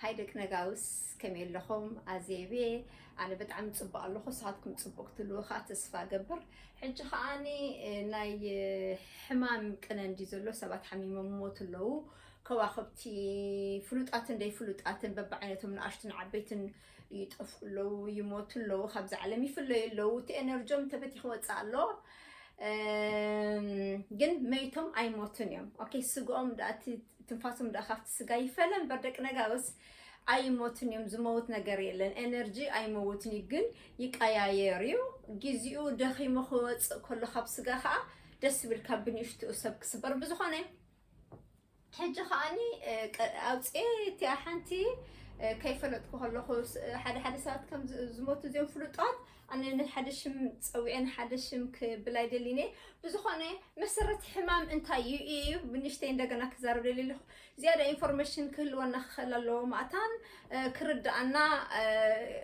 ሃይ ደቂ ነጋውስ፣ ከመይ ኣለኹም? ኣዜብ እየ። ኣነ ብጣዕሚ ጽቡቕ ኣለኹ፣ ንስኻትኩም ጽቡቕ ክትህልዉ ኸኣ ተስፋ እገብር። ሕጂ ኸኣኒ፣ እ፣ ናይ፣ እ፣ ሕማም ቅነ እንድዩ ዘሎ፣ ሰባት ሓሚሞም ይሞቱ ኣለዉ። ከዋኽብቲ ፍሉጣትን ዘይፍሉጣትን በብዓይነቶም ንኣሽቱን ዓበይትን ይጠፍኡ ኣለዉ፣ ይሞቱ ኣለዉ፣ ካብዛ ዓለም ይፍለዩ ኣለዉ። እቲ ኤነርጂኦም ተበቲኹ ይወጽእ ኣሎ። እም፣ ግን መይቶም ኣይሞቱን እዮም። ኦኬ፣ ስግኦም ደኣ እቲ ትንፋሶም ደኣ ካብቲ ስጋ ይፈለ እምበር ደቂ ነጋውስ ኣይሞቱን እዮም። ዝመውት ነገር የለን። ኤነርጂ ኣይመውትን እዩ፣ ግን ይቀያየር እዩ። ግዜኡ ደኺሙ ክወጽእ ከሎ ካብ ስጋ ኸኣ ደስ ዝብል ካብ ብንእሽትኡ ሰብ ክስበር። ብዝኾነ ሕጂ ኸኣኒ፣ እ፣ ቀ-፣ ኣውፅኤ እቲኣ ሓንቲ፣ እ፣ ከይፈለጥኩ ከለኹ ስ-፣ ሓደ ሓደ ሰባት ከም ዝ-፣ ዝሞቱ እዚኦም ፍሉጣት፣ ኣነ ንሓደ ሽም ፀዊዐ ንሓደ ሽም ክብል ኣይደልን እየ። ብዝኾነ መሰረት ሕማም እንታይ እዩ እዩ ብንእሽተይ እንደገና ክዛረብ ደልየ ኣለኹ። ዝያዳ ኢንፎርሜሽን ክህልወና ክኽእል ኣለዎ። ማእታን፣ እ፣ ክርድኣና፣ እ፣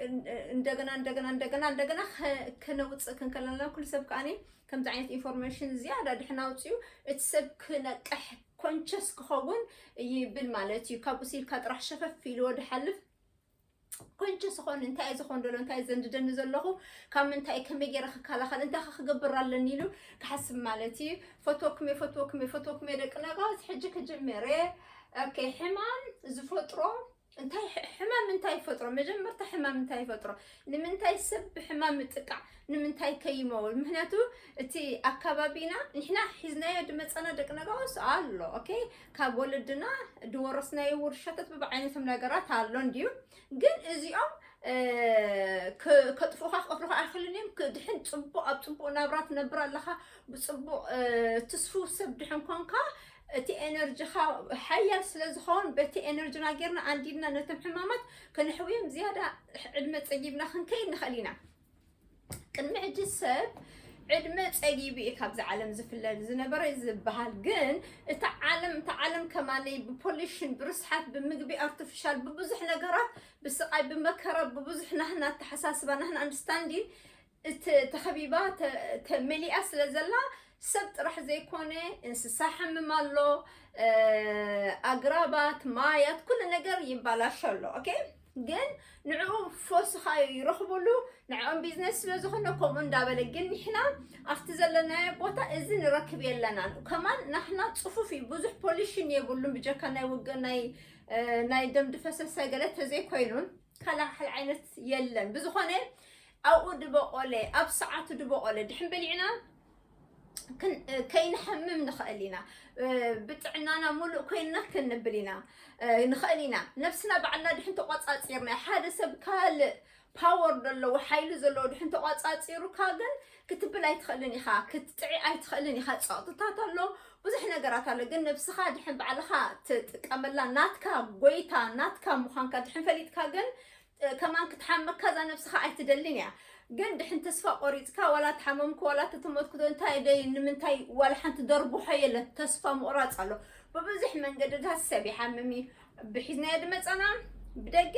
እን-፣ እንደገና፣ እንደገና፣ እንደገና፣ እንደገና ከ-፣ ከነውፅእ ክንከለና ኩሉ ሰብ ከኣኒ ከምዚ ዓይነት ኢንፎርሜሽን ዝያዳ ድሕን ኣውፅኡ እቲ ሰብ ክነቅሕ ኮንቸስ ክኸውን ይብል ማለት እዩ። ካብኡ ሲልካ ጥራሕ ሸፈፍ ኢልዎ ድሓልፍ ኮንቸስ ዝኾን እንታይ ዝኾን ደሎ እንታይ ዘንድደኒ ዘለኹ ካብ ምንታይ ከመይ ገይረ ክከላኸል እንታይ ከ ክገብር ኣለኒ ኢሉ ክሓስብ ማለት እዩ። ፈትወኩም እየ፣ ፈትወኩም እየ፣ ፈትወኩም እየ ደቂ ነጋውስ። ሕጂ ክጅምር እየ። ኦኬ፣ ሕማም ዝፈጥሮ እንታይ ሕ-፣ ሕማም እንታይ ይፈጥሮ? መጀመርታ ሕማም እንታይ ይፈጥሮ? ንምንታይ ሰብ ብሕማም ምጥቃዕ? ንምንታይ ከይመውት? ምክንያቱ እቲ ኣካባቢና ንሕና ሒዝናዮ ድመፀና ደቂ ነጋውስ ኣሎ። ኦኬ፣ ካብ ወለድና ድወረስናዮ ውርሻታት ብብዓይነቶም ነገራት ኣሎ እንድዩ። ግን እዚኦም፣ እ፣ ከ-፣ ከጥፉኻ ክቐትሉኻ ኣይኽእልን እዮም። ክ-፣ ድሕን ጽቡቕ፣ ኣብ ጽቡቕ ናብራ ትነብር ኣለኻ። ብጽቡቕ፣ እ፣ ትስፉው ሰብ ድሕን ኮንካ፣ እቲ ኤነርጂኻ ሓያል ስለ ዝኸውን፣ በቲ ኤነርጂና ጌርና ኣንዲድና ነቶም ሕማማት ከነሕውዮም ዝያዳ ዕድመ ጸጊብና ክንከይድ ንኽእል ኢና። ቅድሚ ሕጂ ሰብ ዕድመ ጸጊቡ እዩ ካብዛ ዓለም ዝፍለ ዝነበረ ዝበሃል። ግን እታ ዓለም፣ እታ ዓለም ከማነይ ብፖሊሽን፣ ብርስሓት፣ ብምግቢ ኣርቲፊሻል፣ ብብዙሕ ነገራት፣ ብስቓይ፣ ብመከራ፣ ብብዙሕ ናህና ኣተሓሳስባ፣ ናህና ኣንድስታንዲን እት-፣ ተኸቢባ፣ ተ-፣ ተመሊኣ ስለ ዘላ ሰብ ጥራሕ ዘይኮነ እንስሳ ሓምም ኣሎ፣ እ፣ ኣግራባት፣ ማያት፣ ኩሉ ነገር ይባላሾ ኣሎ። ኦኬ፣ ግን ንዕኡ ፈውስኻ ይረኽብሉ፣ ንዕኦም ቢዝነስ ስለ ዝኾነ ከምኡ እንዳበለ፣ ግን ንሕና ኣብቲ ዘለናዮ ቦታ እዚ ንረክብ የለናን። ከማን ናህና ጽፉፍ እዩ፣ ብዙሕ ፖሊሽን የብሉን፣ ብጀካ ናይ ውግእ፣ ናይ፣ እ፣ ናይ ደም ድፈሰሰ ገለ ተዘይኮይኑን፣ ካልእ ዓይነት የለን። ብዝኾነ ኣብኡ ድበቆለ፣ ኣብ ሰዓቱ ድበቆለ ድሕን በሊዕና ክን-፣ ከይንሐምም ንኽእል ኢና። ብጥዕናና ሙሉእ ኮይንና ክንብል ኢና፣ ንኽእል ኢና። ነብስና ባዕልና ድሕን ተቆጻጺርና፣ ሓደ ሰብ ካልእ ፓወር ዘለዎ፣ ሓይሊ ዘለዎ ድሕን ተቆጻጺሩካ ግን ክትብል ኣይትኽእልን ኢኻ፣ ክትጥዒ ኣይትኽእልን ኢኻ። ጸቕጥታት ኣሎ፣ ብዙሕ ነገራት ኣሎ። ግን ነብስኻ ድሕን ባዕልኻ ትጥቀመላ፣ ናትካ ጎይታ፣ ናትካ ምዃንካ ድሕን ፈሊጥካ ግን፣ እ፣ ከማን ክትሓመካ እዛ ነብስኻ ኣይትደልን እያ። ግን ድሕን ተስፋ ቆሪጽካ፣ ዋላ ተሓመምኩ፣ ዋላ ተተሞትኩ፣ እንታይ ደይ፣ ንምንታይ ዋላ ሓንቲ ደርብሖ የለን። ተስፋ ምቑራጽ ኣሎ። ብብዙሕ መንገድታት ሰብ ይሓምም እዩ። ብሒዝናዮ ድመጸና፣ ብደገ፣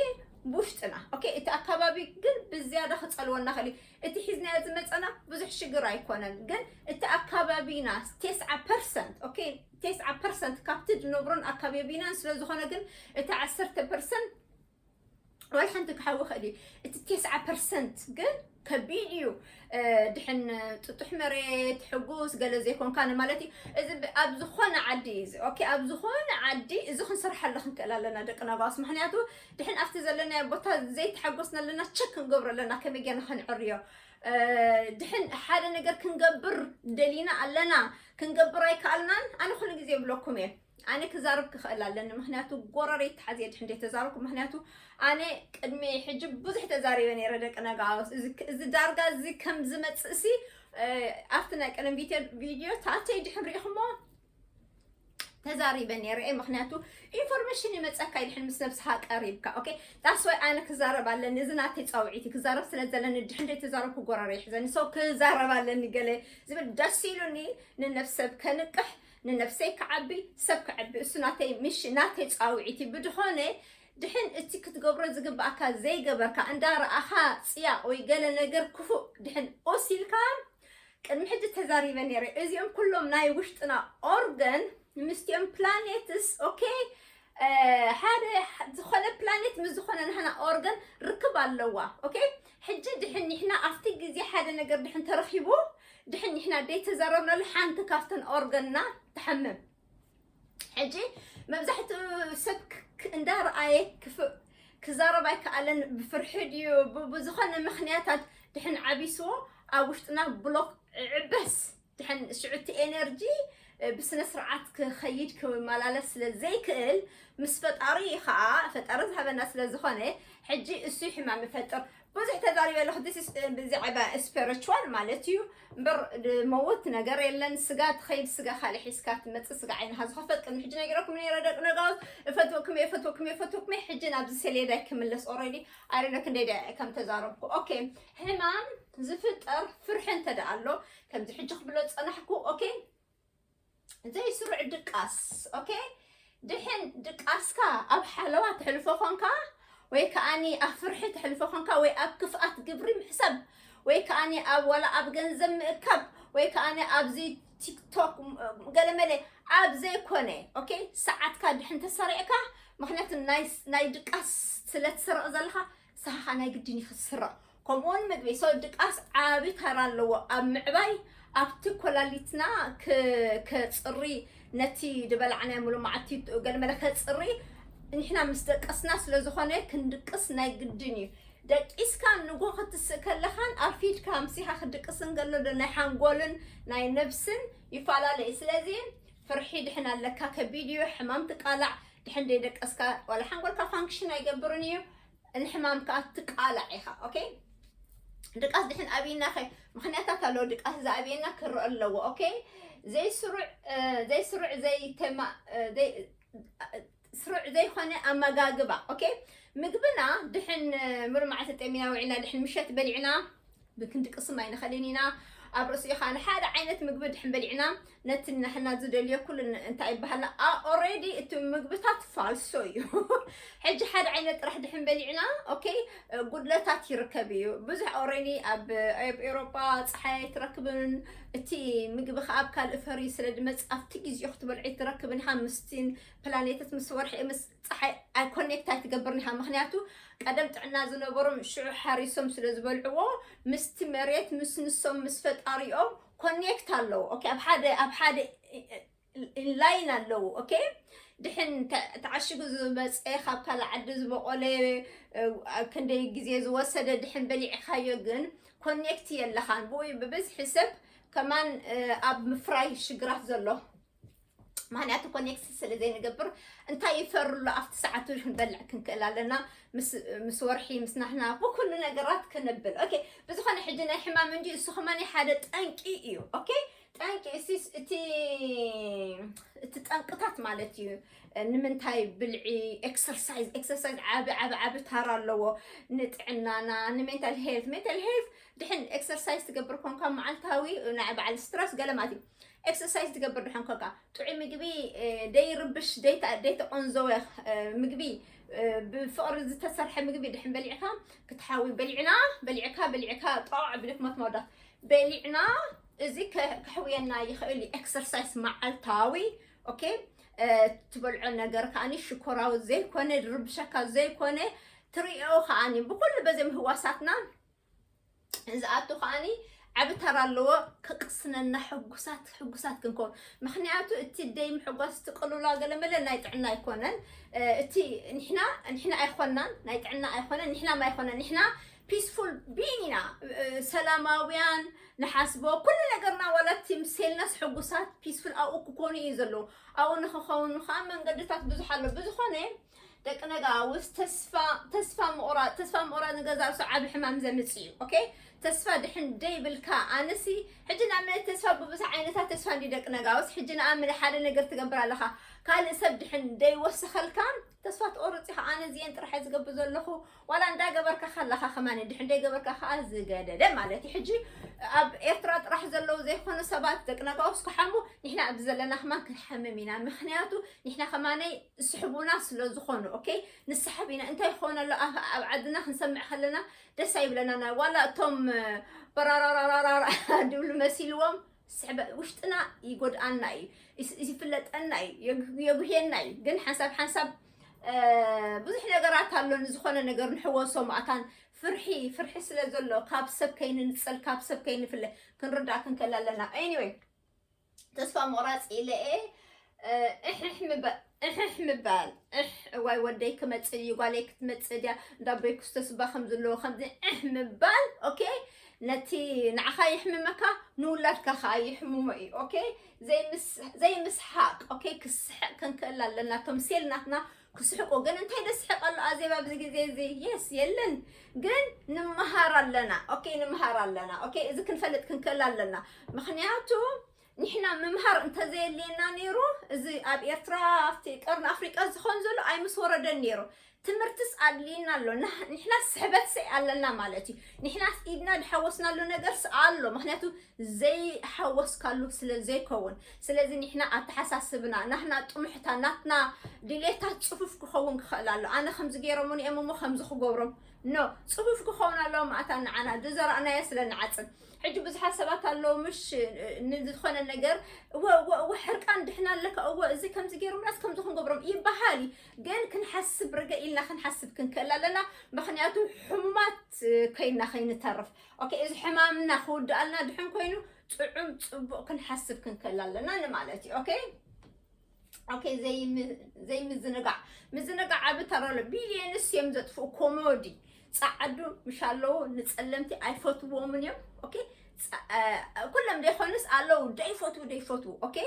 ብውሽጥና። ኦኬ፣ እቲ ኣካባቢ ግን ብዝያዳ ክጸልወና ክእል እዩ። እቲ ሒዝናዮ ዝመጸና ብዙሕ ሽግር ኣይኮነን። ግን እቲ ኣካባቢና፣ ተስዓ ፐርሰንት፣ ኦኬ፣ ተስዓ ፐርሰንት ካብቲ ዝነብሮን ኣካባቢናን ስለ ዝኾነ ግን እቲ ዓሰርተ ፐርሰንት ዋላ ሓንቲ ክሓዊ ይኽእል እዩ። እቲ ተስዓ ፐርሰንት ግን ከቢድ እዩ። እ፣ ድሕን ጥጡሕ መሬት፣ ሕጉስ፣ ገለ ዘይኮንካ ንማለት እዩ። እዚ ብ-፣ ኣብ ዝኾነ ዓዲ እዩ እዚ። ኦኬ፣ ኣብ ዝኾነ ዓዲ እዚ ክንሰርሓሉ ክንክእል ኣለና ደቂ ነጋውስ። ምኽንያቱ ድሕን ኣብቲ ዘለናዮ ቦታ ዘይተሓጎስና ኣለና፣ ቸክ ክንገብሮ ኣለና፣ ከመይ ጌርና ከነዕርዮ። እ፣ ድሕን ሓደ ነገር ክንገብር ደሊና ኣለና፣ ክንገብር ኣይከኣልናን። ኣነ ኩሉ ግዜ ይብለኩም እየ፣ ኣነ ክዛረብ ክኽእል ኣለኒ፣ ምኽንያቱ ጎረረይ ተሓዝየ ድሕን ደይ ተዛረብኩ፣ ምኽንያቱ ኣነ ቅድሚ ሕጂ ብዙሕ ተዛሪበ ነይረ ደቂ ነጋውስ። እዚ፣ እዚ ዳርጋ እዚ ከም ዝመጽእ ሲ፣ እ፣ ኣብቲ ናይ ቀደም ቪድዮ፣ ቪድዮታተይ ድሕን ሪኢኹሞ ተዛሪበ ነይረ እየ፣ ምኽንያቱ ኢንፎርሜሽን ይመጸካ እዩ ድሕን ምስ ነብስኻ ቀሪብካ። ኦኬ፣ that's why ኣነ ክዛረብ ኣለኒ፣ እዚ ናተይ ጻውዒት እዩ፣ ክዛረብ ስለ ዘለኒ ድሕን ደይ ተዛረብኩ ጎረረይ ይሕዘኒ። So ክዛረብ ኣለኒ ገለ ዝብል ደስ ኢሉኒ፣ ንነብሰብ ከንቅሕ፣ ንነብሰይ ክዓቢ፣ ሰብ ክዕቢ፣ እሱ ናተይ ምሽ-፣ ናተይ ጻውዒት እዩ። ብድኾነ ድሕን እቲ ክትገብሮ ዝግብኣካ ዘይገበርካ፣ እንዳረኣኻ ጽያቕ ወይ ገለ ነገር ክፉእ ድሕን ኦሲልካ፣ ቅድሚ ሕጂ ተዛሪበ ነይረ። እዚኦም ኩሎም ናይ ውሽጥና ኦርገን ምስቲኦም ፕላኔትስ፣ ኦኬ፣ ሓደ ዝኾነ ፕላኔት ምስ ዝኾነ ናህና ኦርገን ርክብ ኣለዋ። ኦኬ፣ ሕጂ ድሕን ንሕና ኣብቲ ግዜ ሓደ ነገር ድሕን ተረኺቡ፣ ድሕን ንሕና ደይተዛረብናሉ ሓንቲ ካብተን ኦርገንና ትሓምም። ሕጂ መብዛሕትኡ ሰብ እንዳረኣየ ክዛረብ ኣይከኣለን። ብፍርሒ ድዩ ብዝኾነ ምኽንያታት ድሕን ዓቢስዎ ኣብ ውሽጥና ብሎክ ዕበስ ድሕን ሽዑቲ ኤነርጂ ብስነ ስርዓት ክኸይድ ክመላለስ ስለ ዘይክእል፣ ምስ ፈጣሪ ከዓ ፈጣሪ ዝሃበና ስለ ዝኾነ ሕጂ እሱ ሕማም ይፈጥር። ብዙሕ ተዛሪበ ኣለኹ ብዛዕባ ስፒሪቹዋል ማለት እዩ። እምበር መውት ነገር የለን። ስጋ ትኸይድ፣ ስጋ ካልእ ሒዝካ ትመፅእ፣ ስጋ ዓይንኻ ዝኸፈት ቅድሚ ሕጂ ነጊረኩም ነይረ ደቂ ነጋውስ። እፈትወኩም እየ፣ እፈትወኩም እየ፣ እፈትወኩም እየ። ሕጂ ናብዚ ሰሌዳይ ክምለስ ኦረዲ ኣይረነ ክንደይ ደቂቕ ከም ተዛረብኩ። ኦኬ፣ ሕማም ዝፍጠር ፍርሒ እንተ ደኣ ኣሎ ከምዚ ሕጂ ክብሎ ዝጸናሕኩ። ኦኬ፣ ዘይስሩዕ ድቃስ። ኦኬ፣ ድሕን ድቃስካ ኣብ ሓለዋ ተሕልፎ ኾንካ ወይ ከኣኒ ኣብ ፍርሒ ተሕልፎ ኾንካ ወይ ኣብ ክፍኣት ግብሪ ምሕሳብ ወይ ከኣኒ ኣብ ዋላ ኣብ ገንዘብ ምእካብ ወይ ከኣኒ ኣብዚ ቲክቶክ ገለመለ ኣብ ዘይኮነ። ኦኬ፣ ሰዓትካ ድሕን ተሰሪዕካ፣ ምክንያቱ ናይ ድቃስ ስለ ትስረቕ ዘለኻ ንስኻ ናይ ግድን እዩ ክትስረቕ። ከምኡውን ምግቢ ሰው ድቃስ ዓቢ ተራ ኣለዎ ኣብ ምዕባይ ኣብቲ ኮላሊትና ከጽሪ፣ ነቲ ዝበላዕናዮ ሙሉ መዓልቲ ገለመለ ከጽሪ። ንሕና ምስ ደቀስና ስለ ዝኾነ ክንድቅስ ናይ ግድን እዩ። ደቂስካ ንጎ ክትስእ ከለኻን ኣርፊድካ ኣምሲኻ ክድቅስ እንከሎ ዶ ናይ ሓንጎልን ናይ ነብስን ይፈላለ እዩ። ስለዚ ፍርሒ ድሕን ኣለካ፣ ከቢድ እዩ። ሕማም ትቃላዕ፣ ድሕን ደይደቀስካ ዋላ ሓንጎልካ ፋንክሽን ኣይገብርን እዩ። ንሕማም ከዓ ትቃላዕ ኢኻ። ኦኬ፣ ድቃስ ድሕን ኣብይና ኸ ምክንያታት ኣለዎ። ድቃስ ዝኣብየና ክረአ ኣለዎ። ኦኬ፣ ዘይስሩዕ ዘይስሩዕ ዘይተማ ስሩዕ ዘይኮነ ኣመጋግባ። ኦኬ፣ ምግብና ድሕን ምሉእ መዓልቲ ጠሚና ውዒልና ድሕን ምሸት በሊዕና ብክንድቅስም ኣይንኸልን ኢና። ኣብ ርእሲኡ ከዓ ንሓደ ዓይነት ምግቢ ድሕን በሊዕና ነቲ ናህና ዝደልዮ ኩሉ እንታይ ይበሃልና ኦሬዲ እቲ ምግብታት ፋልሶ እዩ። ሕጂ ሓደ ዓይነት ጥራሕ ድሕን በሊዕና ኦኬ፣ ጉድለታት ይርከብ እዩ። ብዙሕ ኦሬኒ ኣብ ኤሮጳ ፀሓይ ኣይትረክብን። እቲ ምግቢ ከዓ ኣብ ካልእ ፈርዩ ስለ ድመፅ ኣብቲ ግዜኡ ክትበልዖ ኣይትረክብን ኢኻ። ምስቲን ፕላኔታት ምስ ወርሒ ምስ ፀሓይ ኣይ ኮኔክት ኣይትገብርን ኢኻ። ምክንያቱ ቀደም ጥዕና ዝነበሮም ሽዑ ሓሪሶም ስለ ዝበልዕዎ ምስቲ መሬት ምስ ንሶም ምስ ፈጣሪኦም ኮኔክት ኣለዉ። ኦኬ፣ ኣብ ሓደ ኣብ ሓደ ኢንላይን ኣለዉ። ኦኬ፣ ድሕን ተዓሽጉ ዝመፀ ካብ ካልእ ዓዲ ዝበቆለ ክንደይ ግዜ ዝወሰደ ድሕን በሊዕካዮ ግን ኮኔክት የለኻን። ብኡ ብብዝሒ ሰብ ከማን ኣብ ምፍራይ ሽግራት ዘሎ። ምክንያቱ ኮኔክት ስለ ዘይንገብር እንታይ ይፈርሎ ኣብቲ ሰዓቱ ክንበልዕ ክንክእል ኣለና። ምስ ወርሒ ምስ ናህና ብኩሉ ነገራት ክንብል። ኦኬ፣ ብዝኾነ ሕጂ ናይ ሕማም እንዲ እሱ ከማን ሓደ ጠንቂ እዩ። ኦኬ፣ ጠንቂ እሲስ እቲ እቲ ጠንቅታት ማለት እዩ። ንምንታይ ብልዒ፣ ኤክሰርሳይዝ፣ ኤክሰርሳይዝ ዓቢ ዓቢ ዓቢ ታራ ኣለዎ ንጥዕናና፣ ንሜንታል ሄልት። ሜንታል ሄልት ድሕን ኤክሰርሳይዝ ትገብር ኮንካ መዓልታዊ ናይ በዓል ስትረስ ገለ ማለት እዩ። ኤክሰርሳይዝ ትገብር ድሕን ኮንካ ጥዑይ ምግቢ ደይርብሽ ደይተቆንዘወ ምግቢ ብፍቕሪ ዝተሰርሐ ምግቢ ድሕን በሊዕካ ክትሓዊ በሊዕና በሊዕካ በሊዕካ ጣዕ ብልክ መትመዳት በሊዕና እዚ ከሕውየና ይኽእል እዩ። ኤክሰርሳይዝ መዓልታዊ ኦኬ፣ ትበልዖ ነገር ከዓኒ ሽኮራዊ ዘይኮነ ድርብሸካ ዘይኮነ ትሪኦ ከዓኒ ብኩሉ በዚ ምህዋሳትና ዝኣቱ ከዓኒ ዓቢ ተራ ኣለዎ። ከቅስነና ሕጉሳት ሕጉሳት ክንከውን ምክንያቱ እቲ ደይ ምሕጓስ ትቅልላ ገለመለ ናይ ጥዕና ኣይኮነን። እቲ ንሕና ንሕና ኣይኮናን ናይ ጥዕና ኣይኮነን ንሕና ማ ኣይኮነን ንሕና ፒስፉል ቢን ኢና። ሰላማውያን ንሓስቦ ኩሉ ነገርና ዋላ እቲ ምሴልናስ ሕጉሳት ፒስፉል ኣብኡ ክኮኑ እዩ ዘለዎ። ኣብኡ ንክኸውን ከዓ መንገድታት ብዙሕ ኣሎ። ብዝኮነ ደቂ ነጋውስ ተስፋ ተስፋ ምቑራፅ ተስፋ ምቑራፅ ንገዛእ ርእሱ ዓቢ ሕማም ዘምፅእ እዩ። ኦኬ፣ ተስፋ ድሕን ደይብልካ ኣነሲ ሕጂ ንኣብነት ተስፋ ብብዙሕ ዓይነታት ተስፋ እንዲ ደቂ ነጋውስ ሕጂ ንኣብነት ሓደ ነገር ትገብር ኣለኻ ካልእ ሰብ ድሕን ደይወሰኸልካ ተስፋ ትቆርፅ ኢኻ። ኣነ እዚአን ጥራሕ ዝገብር ዘለኹ ዋላ እንዳገበርካ ከለኻ ከማን ድሕን ደይገበርካ ከዓ ዝገደደ ማለት እዩ። ሕጂ ኣብ ኤርትራ ጥራሕ ዘለዉ ዘይኮኑ ሰባት ደቂ ነጋውስ ክሓሙ ንሕና ኣብዚ ዘለና ከማን ክንሓምም ኢና። ምክንያቱ ንሕና ከማነይ ዝስሕቡና ስለ ዝኾኑ ኦኬ ንስሕብ ኢና። እንታይ ይኸውን ኣሎ ኣብ ዓድና ክንሰምዕ ከለና ደስ ኣይብለና። ዋላ እቶም በራራራራራ ድብሉ መሲልዎም ስሕበ ውሽጥና ይጎድኣና እዩ፣ ይስ- ይፍለጠና እዩ፣ የግ- የጉህየና እዩ። ግን ሓንሳብ ሓንሳብ እ፣ ብዙሕ ነገራት ኣሎ ንዝኾነ ነገር ንሕወሶ ምኣታን። ፍርሒ ፍርሒ ስለ ዘሎ ካብ ሰብ ከይንንፀል ካብ ሰብ ከይንፍለ ክንርዳእ ክንክእል ኣለና። Anyway፣ ተስፋ ምቑራፅ ኢለ እየ። እ፣ እሕሕ ምባ- እሕሕ ምባል እሕ እዋይ ወደይ ክመፅእ እዩ ጓለይ ክትመፅእ ድያ እንዳቦይ ክስተስባ ከም ዘለዎ ከምዚ እሕ ምባል። ኦኬ፣ ነቲ ንዓኻ የሕምመካ ንውላድካ ከዓ ይሕምሞ እዩ። ኦኬ፣ ዘይምስ ዘይምስሓቅ። ኦኬ፣ ክስሕቅ ክንክእል ኣለና። እቶም ሴል ናትና ክስሕቁ ግን እንታይ ደስሕቅ ኣሎ ኣዜብ ኣብዚ ግዜ እዚ? የስ የለን፣ ግን ንምሃር ኣለና። ኦኬ፣ ንምሃር ኣለና። ኦኬ፣ እዚ ክንፈልጥ ክንክእል ኣለና። ምክንያቱ ንሕና ምምሃር እንተዘየድልየና ነይሩ፣ እዚ ኣብ ኤርትራ ኣብቲ ቀርኒ ኣፍሪቃ ዝኸውን ዘሎ ኣይምስ ወረደን ነይሩ። ትምህርትስ ኣድልይና ኣሎ። ንሕ- ንሕና ስሕበት ሰይ ኣለና ማለት እዩ። ንሕናስ ኢድና ዝሓወስናሉ ነገርስ ኣሎ። ምክንያቱ ዘይሓወስካሉ ስለ ዘይከውን። ስለዚ ንሕና ኣተሓሳስብና ናትና ጥሙሕታ ናትና ድሌታት ፅፉፍ ክኸውን ክኽእል ኣሎ። ኣነ ከምዚ ገይሮም እዮም እሞ ከምዚ ክገብሮም ኖ፣ ፅፉፍ ክኸውን ኣለዎ። ማእታ ንዓና ዝዘራእናዮ ስለ ንዓፅድ። ሕጂ ብዙሓት ሰባት ኣለዉ ምሽ ንዝኾነ ነገር እወ እወ እወ ሕርቃን ድሕና ኣለካ እወ እዚ ከምዚ ገይሮምናስ ከምዚ ክንገብሮም ይበሃል እዩ። ግን ክንሓስብ ርገ ኢልና ክንሓስብ ክንክእል ኣለና። ምክንያቱ ሕሙማት ኮይና ከይንተርፍ። ኦኬ፣ እዚ ሕማምና ክውድኣልና ድሕን ኮይኑ ጥዑም ፅቡቅ ክንሓስብ ክንክእል ኣለና ንማለት እዩ። ኦኬ፣ ኦኬ፣ ዘይም- ዘይምዝንጋዕ። ምዝንጋዕ ዓቢ ተራ ኣሎ። ቢልየንስ እዮም ዘጥፍኡ። ኮሞዲ ፃዓዱ ምሽ ኣለዉ ንፀለምቲ ኣይፈትዎምን እዮም። ኦኬ፣ ፃ- እ፣ ኩሎም ዘይኮኑስ ኣለዉ ዘይፈትዉ ዘይፈትዉ። ኦኬ፣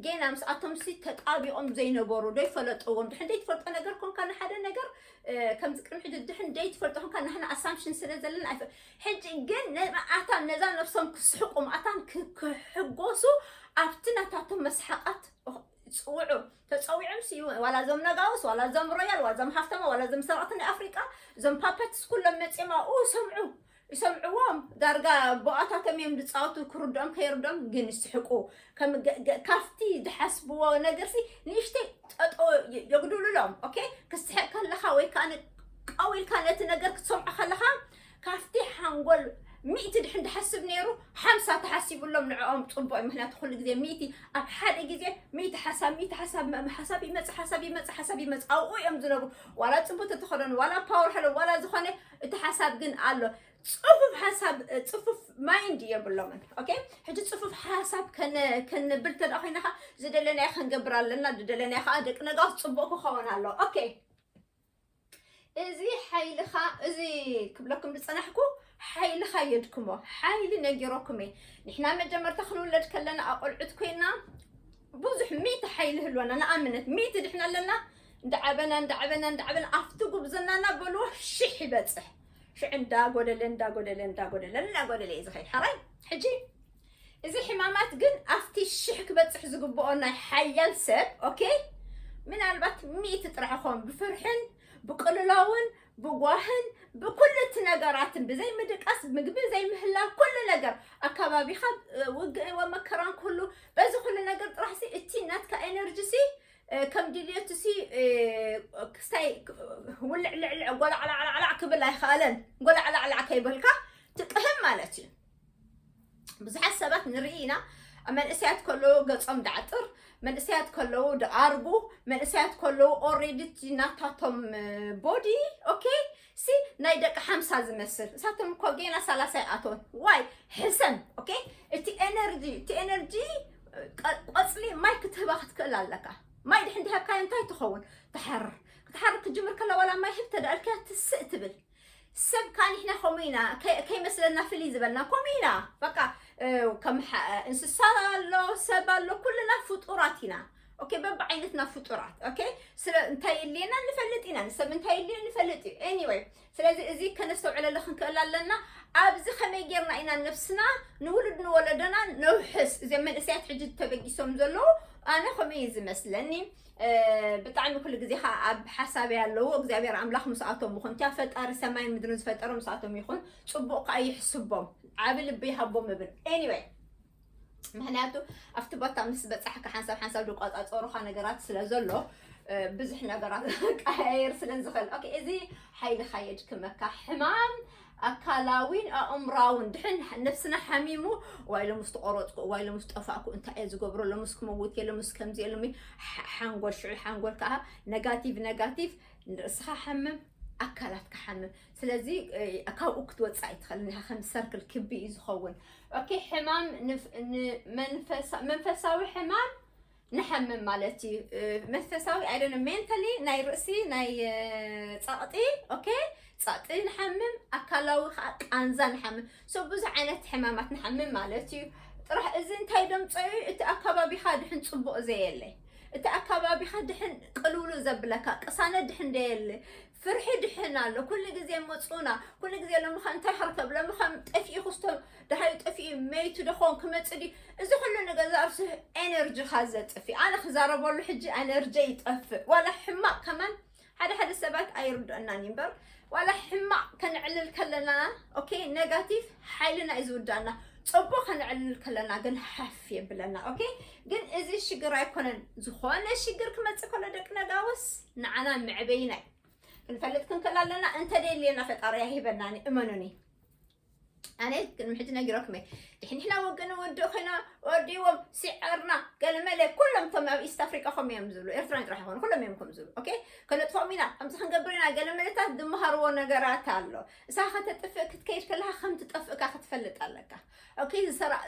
ጌና ምስኣቶም ሲ ተጣቢቆም ዘይነበሩ ዘይፈለጥዎም ድሕን ዘይትፈልጦ ነገር ኮንካ ንሓደ ነገር እ፣ ከምዚ ቅድሚ ሕጂ ድሕን ዘይትፈልጦ ኮንካ ናህና ኣሳምሽን ስለ ዘለና ኣይፈ ሕጂ ግን ነኣታን ነዛ ነብሶም ክስሕቁ ማእታን ክ- ክሕጎሱ ኣብቲ ናታቶም መስሓቃት ጽውዑ ተጸዊዖም ስዩ ዋላ ዞም ነጋውስ ዋላ ዞም ሮያል ዋላ ዞም ሃፍተማ ዋላ ዞም ሰራቅቲ ናይ ኣፍሪቃ ዞም ፓፐትስ ኩሎም መጺኦም ኣብኡ ይሰምዑ ይሰምዕዎም ዳርጋ ቦኣታቶም እዮም ዝጻወቱ ክርድኦም ከይርድኦም ግን ይስሕቁ ከም ገ- ገ- ካብቲ ዝሓስብዎ ነገርሲ ንእሽተይ ጠጦ የ- የጉድሉሎም ኦኬ ክስሕቅ ከለኻ ወይ ከዓ ን- ቀው ኢልካ ነቲ ነገር ክትሰምዖ ከለኻ ካብቲ ሓንጎል ሚእቲ ድሕን ድሓስብ ነይሩ ሓምሳ ተሓሲቡሎም ንዕኦም ፅቡቅ እዩ ምክንያቱ ኩሉ ግዜ ሚእቲ ኣብ ሓደ ግዜ ሚእቲ ሓሳብ ሚእቲ ሓሳብ መ- ሓሳብ ይመፅእ ሓሳብ ይመፅእ ሓሳብ ይመፅእ ኣብኡ እዮም ዝነብሩ ዋላ ፅቡቅ ተተኸደኑ ዋላ ፓወር ሓለ ዋላ ዝኾነ እቲ ሓሳብ ግን ኣሎ ፅፉፍ ሓሳብ ፅፉፍ ማይንድ የብሎምን ኦኬ ሕጂ ፅፉፍ ሓሳብ ከነ- ከነብል ተዳ ኮይና ከዓ ዝደለናዮ ክንገብር ኣለና ዝደለናዮ ከዓ ደቂ ነጋውስ ፅቡቅ ክኸውን ኣሎ ኦኬ እዚ ሓይልኻ እዚ ክብለኩም ዝፀናሕኩ ሓይልኻ የድክሞ ሓይሊ ነጊሮኩም እየ ንሕና መጀመርታ ክንውለድ ከለና ኣቆልዑት ኮይና ብዙሕ ሚእቲ ሓይሊ ህልወና ንኣምነት ሚእቲ ድሕና ኣለና እንዳዓበና እንዳዓበና እንዳዓበና ኣብቲ ጉብዝናና በልዎ ሽሕ ይበፅሕ ሽዕ እንዳጎደለ እንዳጎደለ እንዳጎደለ እንዳጎደለ እዩ ዝኸይድ ሓራይ ሕጂ እዚ ሕማማት ግን ኣብቲ ሽሕ ክበፅሕ ዝግብኦ ናይ ሓያል ሰብ ኦኬ ምናልባት ሚእቲ ጥራሕ ኾን ብፍርሕን ብቅልላውን ብጓህን ብኩሉ እቲ ነገራትን ብዘይ ምድቃስ ምግቢ ዘይምህላው ኩሉ ነገር ኣካባቢኻ ውግእ ወመከራን ኩሉ በዚ ኩሉ ነገር ጥራሕ ሲ እቲ ናትካ ኤነርጂ ሲ ከም ድልየቱ ሲ ክስታይ ውልዕ ልዕልዕ ጎላዕላዕላዕላዕ ክብል ኣይኸኣለን ጎላዕላዕላዕ ከይበልካ ትቅህም ማለት እዩ ብዙሓት ሰባት ንርኢ ኢና መንእሰያት ከለዉ ገጾም ዳዕጥር መንእሰያት ከለዉ ድኣርጉ መንእሰያት ከለዉ ኦሬዲ ናታቶም ቦዲ ኦኬ ሲ ናይ ደቂ ሓምሳ ዝመስል እሳቶም እኮ ጌና ሰላሳ ይኣተውን ዋይ ሕሰም ኦኬ እቲ ኤነርጂ እቲ ኤነርጂ ቆፅሊ ማይ ክትህባ ክትክእል ኣለካ ማይ ድሕን ድሃብካዮ እንታይ ትኸውን ትሓርር ክትሓርር ክጅምር ከላ ዋላ ማይ ህብ ተዳልካያ ትስእ ትብል ሰብ ከዓ ንሕና ከምኡ ኢና ከይመስለና ፍልይ ዝበልና ከምኡ ኢና በቃ ከም እንስሳ ኣሎ ሰብ ኣሎ ኩልና ፍጡራት ኢና ኦኬ በብዓይነትና ፍጡራት ኦኬ ስለ እንታይ የድልየና ንፈልጥ ኢና ንሰብ እንታይ የድልዮ ንፈልጥ እዩ anyway ስለዚ እዚ ከነስተውዕለሉ ክንክእል ኣለና ኣብዚ ከመይ ጌርና ኢና ነብስና ንውሉድ ንወለደና ነውሕስ እዚም መንእሰያት ሕጂ ተበጊሶም ዘለዉ ኣነ ከምኡ እዩ ዝመስለኒ ብጣዕሚ ኩሉ ግዜ ከዓ ኣብ ሓሳብ ኣለዉ እግዚኣብሔር ኣምላኽ ምስኣቶም ይኹን እቲያ ፈጣሪ ሰማይን ምድርን ዝፈጠረ ምስኣቶም ይኹን ፅቡቅ ከዓ ይሕስቦም ዓብ ልቢ ይሃቦም እብል anyway ምክንያቱ ኣብቲ ቦታ ምስ በፃሕካ ሓንሳብ ሓንሳብ ዝቆፃፀሩካ ነገራት ስለ ዘሎ ብዙሕ ነገራት ቀያየር ስለ ዝኽእል ኦኬ እዚ ሓይልካ የድክመካ ሕማም ኣካላዊን ኣእምራውን ድሕን ነፍስና ሓሚሙ፣ ዋይ ሎምስ ተቆረፅኩ፣ ዋይ ሎምስ ጠፋእኩ፣ እንታይ እየ ዝገብሮ፣ ሎምስ ክመውት እየ፣ ሎምስ ከምዚ እየ፣ ሎሚ ሓ- ሓንጎል ሽዑ ሓንጎል ከዓ ነጋቲቭ ነጋቲቭ ንርእስኻ ሓምም ኣካላት ክሓምም። ስለዚ ካብኡ ክትወፅእ ኣይትኽእልን ኢኻ። ከም ሰርክል ክቢ እዩ ዝኸውን። ኦኬ። ሕማም መንፈሳዊ ሕማም ንሓምም ማለት እዩ። መንፈሳዊ ኣይደነ ሜንታሊ ናይ ርእሲ ናይ ፀቕጢ። ኦኬ። ፀቕጢ ንሓምም፣ ኣካላዊ ከዓ ቃንዛ ንሓምም። ሶ ብዙሕ ዓይነት ሕማማት ንሓምም ማለት እዩ። ጥራሕ እዚ እንታይ ደምፀዩ? እቲ ኣካባቢኻ ድሕን ፅቡቕ ዘየለ፣ እቲ ኣካባቢኻ ድሕን ቅልውሉ ዘብለካ ቅሳነት ድሕን ደየለ፣ ፍርሒ ድሕን ኣሎ። ኩሉ ግዜ መፁና፣ ኩሉ ግዜ ሎምኸ እንታይ ክርከብ፣ ሎምኸ ጠፊኡ ክስቶ፣ ደሃዩ ጠፊኡ መይቱ ደኾን ክመፅእ ድዩ? እዚ ኩሉ ንገዛ ርእሱ ኤነርጂኻ ዘጥፊ። ኣነ ክዛረበሉ ሕጂ ኤነርጂ ይጠፍእ። ዋላ ሕማቕ ከማን ሓደ ሓደ ሰባት ኣይርድአናን እዩ እምበር፣ ዋላ ሕማቕ ከነዕልል ከለና፣ ኦኬ፣ ኔጋቲቭ ሓይልና እዩ ዝውዳና። ፅቡቅ ከነዕልል ከለና ግን ሓፍ የብለና። ኦኬ። ግን እዚ ሽግር ኣይኮነን። ዝኾነ ሽግር ክመፅእ ከሎ ደቂ ነጋውስ ንዓና መዕበይና እዩ። ክንፈልጥ ክንክእል ኣለና። እንተደልየና ፈጣሪ ኣይህበናን እዩ፣ እመኑኒ። ኣነ ግን ሕጂ ነጊረኩም እየ። ድሕንሕና ወገን ወዲ ኮይና ወዲዎም ሲዐርና ገለመለ ኩሎም እቶም ኣብ ኢስት ኣፍሪቃ ከም እዮም ዝብሉ፣ ኤርትራን ጥራሕ ይኾኑ ኩሎም እዮም ከም ዝብሉ። ኦኬ። ከነጥፎም ኢና፣ ከምዚ ክንገብር ኢና፣ ገለመለታት ዝመሃርዎ ነገራት ኣሎ። እሳ ከተጥፍእ ክትከይድ ከለካ ከም ትጠፍእካ ክትፈልጥ ኣለካ። ኦኬ።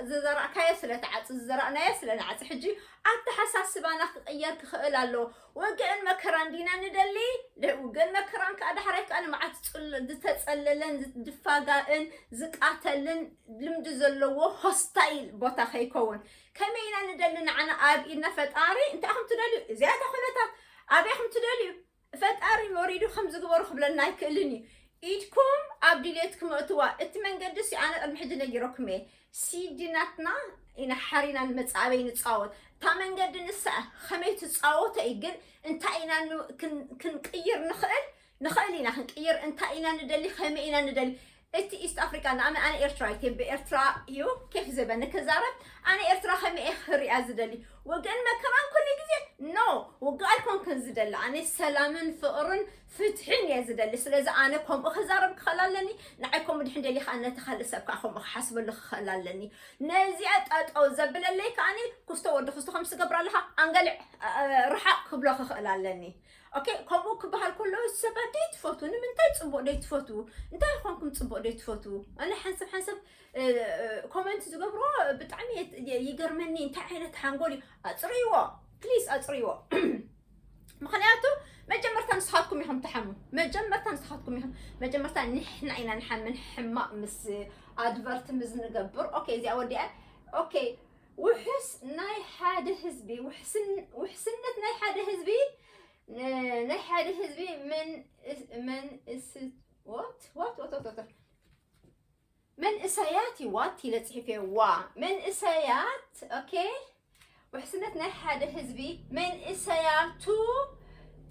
ዝዘራእካዮ ስለ ትዓፂ፣ ዝዘራእናዮ ስለ ንዓፂ፣ ሕጂ ኣተሓሳስባና ክቕየር ክኽእል ኣለዎ። ወግእን መከራን ዲና ንደሊ? ውግእን መከራን ከዓ ዳሕራይ ከዓ ንመዓት ዝተፀለለን ዝፋጋእን ዝቃተልን ልምዲ ዘለዎ ሆስታይል ቦታ ከይከውን ከመይ ኢና ንደሊ? ንዓና ኣብ ኢድና ፈጣሪ እንታይ ከም ትደልዩ፣ እዚኣታ ኩነታት ኣበይ ከም ትደልዩ ፈጣሪ ወሪዱ ከም ዝግበሩ ክብለና ኣይክእልን እዩ። ኢድኩም ኣብ ድሌት ክመእትዋ እቲ መንገዲ ሲ ኣነ ቅድሚ ሕጂ ነጊረኩም እየ። ሲዲ ናትና ኢና ሓሪና ንመፅእ ኣበይ ንፃወት። እታ መንገዲ ንሳ ከመይ ትፃወቶ እዩ፣ ግን እንታይ ኢና ክንቅይር ንኽእል ንኽእል ኢና ክንቅይር። እንታይ ኢና ንደሊ፣ ከመይ ኢና ንደሊ? እቲ ኢስት ኣፍሪካ ንኣመ ኣነ ኤርትራ ይቴ ብኤርትራ እዩ ኬፍ ዘበኒ ክዛረብ። ኣነ ኤርትራ ከመይ እየ ክሪኣ ዝደሊ? ውግእን መከራን ኩሉ ግዜ ኖ፣ ውግእ ኣይኮንክን ዝደሊ። ኣነ ሰላምን ፍቕርን ፍትሕን እየ ዝደሊ። ስለዚ ኣነ ከምኡ ክዛረብ ክኽእል ኣለኒ። ንዓይ ከምኡ ድሕን ደሊ ከዓ ነቲ ካልእ ሰብ ከዓ ከምኡ ክሓስበሉ ክኽእል ኣለኒ። ነዚኣ ጠጠው ዘብለለይ ከዓኒ ክስቶ ወዲ ክስቶ ከምስ ገብር ኣለካ ኣንገልዕ ርሓቅ ክብሎ ክኽእል ኣለኒ። ኦኬ። ከምኡ ክበሃል ከሎ ሰባት ደይ ትፈትዉ ንምንታይ ፅቡቅ ደይ ትፈትዉ? እንታይ ይኾንኩም ፅቡቅ ደይ ትፈትዉ? ኣነ ሓንሰብ ሓንሰብ ኮመንት ዝገብሮ ብጣዕሚ ይገርመኒ። እንታይ ዓይነት ሓንጎል እዩ? ኣፅርይዎ ፕሊስ ኣፅርይዎ። ምክንያቱ መጀመርታ ንስኻትኩም ኢኹም ትሓሙ። መጀመርታ ንስኻትኩም ኢኹም። መጀመርታ ንሕና ኢና ንሓምን ሕማቕ ምስ ኣድቨርት ምስ ንገብር። ኦኬ። እዚኣ ወዲኣ። ኦኬ። ውሕስ ናይ ሓደ ህዝቢ ውሕስነት ናይ ሓደ ህዝቢ ናይ ሓደ ህዝቢ መን መን እስ what what what what መንእሰያት ይዋት ኢለ ጽሒፈ ዋ መንእሰያት። ኦኬ። ውሕስነት ናይ ሓደ ህዝቢ መንእሰያቱ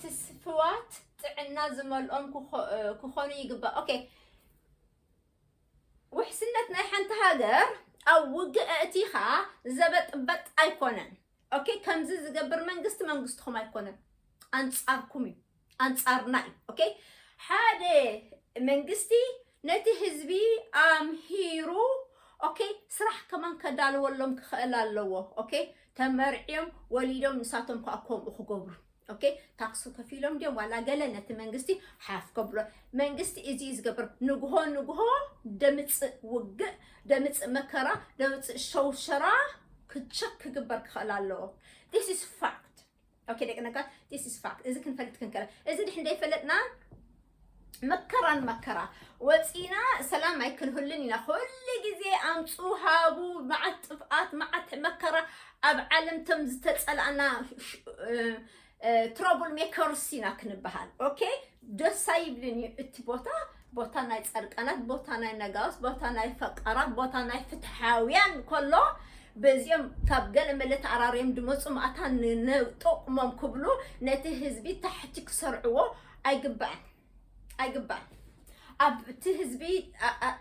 ትስፍዋት ጥዕና ዝመልኦም ክኾኑ ይግባእ። ኦኬ። ውሕስነት ናይ ሓንቲ ሃገር ኣብ ውግእ ኣእቲኻ ዘበጥበጥ ኣይኮነን። ኦኬ። ከምዚ ዝገብር መንግስቲ መንግስትኹም ኣይኮነን፣ ኣንጻርኩም እዩ፣ ኣንጻርና እዩ። ኦኬ። ሓደ መንግስቲ ነቲ ህዝቢ ኣምሂሩ፣ ኦኬ፣ ስራሕ ከማን ከዳልወሎም ክኽእል ኣለዎ። ኦኬ። ተመርዕዮም ወሊዶም ንሳቶም ከዓ ከምኡ ክገብሩ። ኦኬ። ታክሱ ከፊሎም ድዮም ዋላ ገለ ነቲ መንግስቲ ሓፍ ከብሎ። መንግስቲ እዚ እዩ ዝገብር። ንግሆ ንግሆ ደምፅእ ውግእ፣ ደምፅእ መከራ፣ ደምፅእ ሸውሸራ ክቸክ ክግበር ክኽእል ኣለዎ። This is fact። ኦኬ ደቂ ነጋት፣ this is fact። እዚ ክንፈልጥ ክንከለ እዚ ድሕ እንዳይፈለጥና መከራን መከራ ወፂና ሰላም ኣይክንህልን ኢና። ኩሉ ግዜ ኣምፁ ሃቡ፣ መዓት ጥፍኣት፣ መዓት መከራ ኣብ ዓለም ቶም ዝተፀላእና ትሮብል ሜከርስ ኢና ክንበሃል። ኦኬ። ደስ ኣይብልን እዩ እቲ ቦታ። ቦታ ናይ ፃድቃናት፣ ቦታ ናይ ነጋውስ፣ ቦታ ናይ ፈቃራት፣ ቦታ ናይ ፍትሓውያን ከሎ በዚኦም ካብ ገለ መለ ተኣራርዮም ድመፁ ማእታ ንጠቕሞም ክብሉ ነቲ ህዝቢ ታሕቲ ክሰርዕዎ ኣይግባእን። ኣይግባእን። ኣብቲ ህዝቢ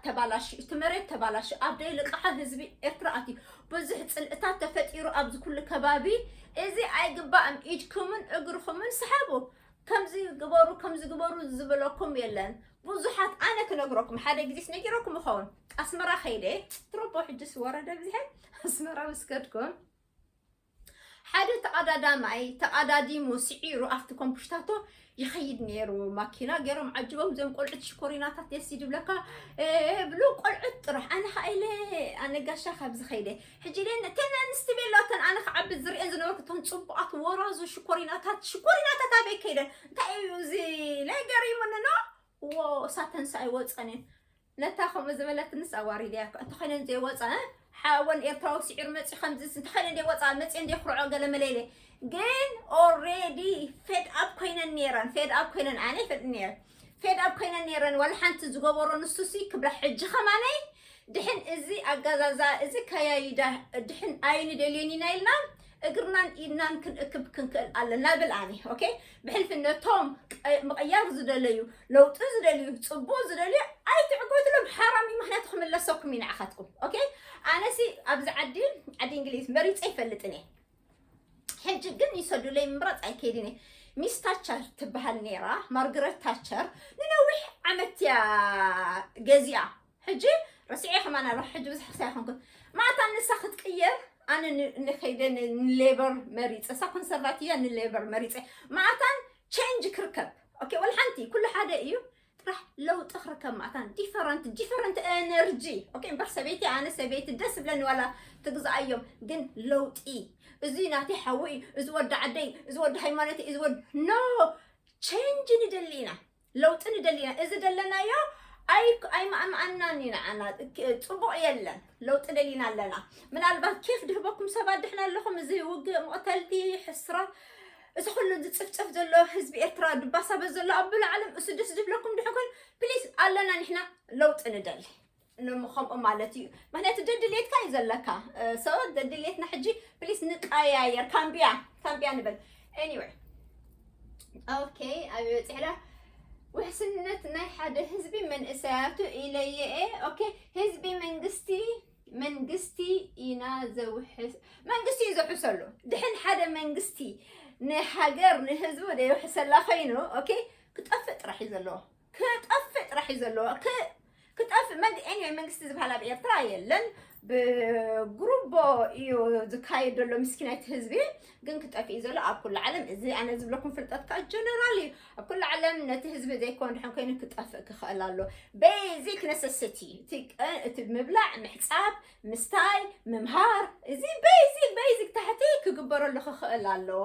ተባላሽ፣ እቲ መሬት ተባላሽ፣ ኣብ ደይ ልቃሓ ህዝቢ ኤርትራ ኣትዩ ብዙሕ ፅልእታት ተፈጢሩ ኣብዚ ኩሉ ከባቢ። እዚ ኣይግባእን። ኢድኩምን እግርኩምን ስሓቡ። ከምዚ ግበሩ ከምዚ ግበሩ ዝበለኩም የለን። ብዙሓት ኣነ ክነግረኩም ሓደ ግዜስ ነጊረኩም ይኸውን። ኣስመራ ከይደ ትረቦ ሕጅስ ወረደ ብዝሐ ኣስመራ ምስ ከድኩም ሓደ ተቐዳዳማይ ተቐዳዲሙ ስዒሩ ኣብቲ ኮምፕሽታቶ ይኸይድ ነይሩ። ማኪና ገይሮም ዓጅቦም እዞም ቆልዑት ሽኮሪናታት ደስ ይድብለካ ብሉ ቆልዑት ጥራሕ ኣነ ኸዓ ኢለ ኣነ ጋሻ ካብዚ ኸይደ ሕጂ ኢለ እተን ኣንስቲ ቤሎተን ኣነ ክዓቢ ዝርእየን ዝነበርኩ እተን ፅቡቓት ወራዙ ሽኮሪናታት ሽኮሪናታት ኣበይ ከይደን እንታይ እዩ እዚ ነገር ይምንኖ ዎ እሳተን ሰ ኣይወፀንን ነታ ከምኡ ዝበለትንስ ኣዋሪድያ እኮ። እንተኾይነን ዘይወፃ፣ ሓወን ኤርትራዊ ስዒር መፂኡ ከምዚ እንተኾይነን ዘይወፃ፣ መፂአን ዘይኩርዖ ገለ መለ ኢለ። ግን ኦሬዲ ፌድ ኣፕ ኮይነን ነይረን፣ ፌድ ኣፕ ኮይነን፣ ኣነ ይፈልጥ ነይረ። ፌድ ኣፕ ኮይነን ነይረን፣ ዋላ ሓንቲ ዝገበሮ ንሱሲ ክብላ ሕጂ ከማነይ ድሕን እዚ ኣጋዛዛ እዚ ከያይዳ ድሕን ኣይንደልዮን ኢና ኢልና እግርናን ኢድናን ክንእክብ ክንክእል ኣለና ብል ኣነ ኦኬ ብሕልፊ ነቶም ምቕያር ዝደለዩ ለውጢ ዝደልዩ ፅቡቅ ዝደልዩ ኣይትዕጎትሎም ሓራም እዩ ምክንያቱ ክምለሰኩም እዩ ንዓኻትኩም ኦኬ ኣነሲ ኣብዚ ዓዲ ዓዲ እንግሊዝ መሪፀ ይፈልጥን እየ ሕጂ ግን ይሰዱለይ ምምራፅ ኣይከይድን እየ ሚስ ታቸር ትበሃል ነይራ ማርግረት ታቸር ንነዊሕ ዓመት እያ ገዚኣ ሕጂ ረሲዐ ከማን ኣለኹ ሕጂ ብዙሕ ክሳይ ኣይኮንኩን ማእታን ንሳ ክትቅየር ኣነ ንኸይደ ንሌበር መሪፀ እሳ ኮንሰርቫቲቭ እያ ንሌበር መሪፀ ማእታን ቸንጅ ክርከብ ኦኬ ወላ ሓንቲ ኩሉ ሓደ እዩ ጥራሕ ለውጢ ክርከብ ማእታን ዲፈረንት ዲፈረንት ኤነርጂ ኦኬ እምበር ሰበይቲ ኣነ ሰበይቲ ደስ ብለኒ ዋላ ትግዝኣዮም ግን ለውጢ እዚ ናተይ ሓወይ እዚ ወዲ ዓደይ እዚ ወዲ ሃይማኖተይ እዚ ወዲ ኖ ቸንጅ ንደሊ ኢና ለውጢ ንደሊ ኢና እዚ ደለናዮ ኣይማእማኣናን ኢና ኣና ፅቡቕ የለን ለውጢ ደሊና ኣለና ምናልባት ኬፍ ድህበኩም ሰባት ድሕና ኣለኹም እዚ ውግእ መቕተልቲ ሕስራ እዚ ኩሉ ዝፅፍፀፍ ዘሎ ህዝቢ ኤርትራ ድባሳበ ዘሎ ኣብሉ ዓለም እሱ ደስ ዝብለኩም ድሕኮን ፕሊስ ኣለና ንሕና ለውጢ ንደሊ ንምኸምኡ ማለት እዩ ምክንያቱ ደድልየትካ እዩ ዘለካ ሰው ደድልየትና ሕጂ ፕሊስ ንቀያየር ካምቢያ ካምቢያ ንበል anyway okay ኣብ በፂሕላ ውሕስነት ናይ ሓደ ህዝቢ መንእሰያቱ ኢለየኤ okay ህዝቢ መንግስቲ መንግስቲ ኢና ዘውሕስ መንግስቲ እዩ ዘውሕሰሉ ድሕን ሓደ መንግስቲ ንሃገር ንህዝቡ ደየውሕሰላ ኮይኑ okay ክጠፍእ ጥራሕ እዩ ዘለዎ ክጠፍእ ጥራሕ እዩ ዘለዎ ክጠፍእ መግ anyway መንግስቲ ዝበሃል ኣብ ኤርትራ የለን ብጉሩቦ እዩ ዝካየድ ዘሎ ምስኪናይቲ ህዝቢ ግን ክጠፍእ እዩ ዘሎ ኣብ ኩሉ ዓለም እዚ ኣነ ዝብለኩም ፍልጠት ከዓ ጀነራል እዩ ኣብ ኩሉ ዓለም ነቲ ህዝቢ ዘይኮን ድሕን ኮይኑ ክጠፍእ ክኽእል ኣሎ basic necessity እቲ ምብላዕ ምሕፃብ ምስታይ ምምሃር እዚ basic basic ታሕቲ ክግበረሉ ክኽእል ኣለዎ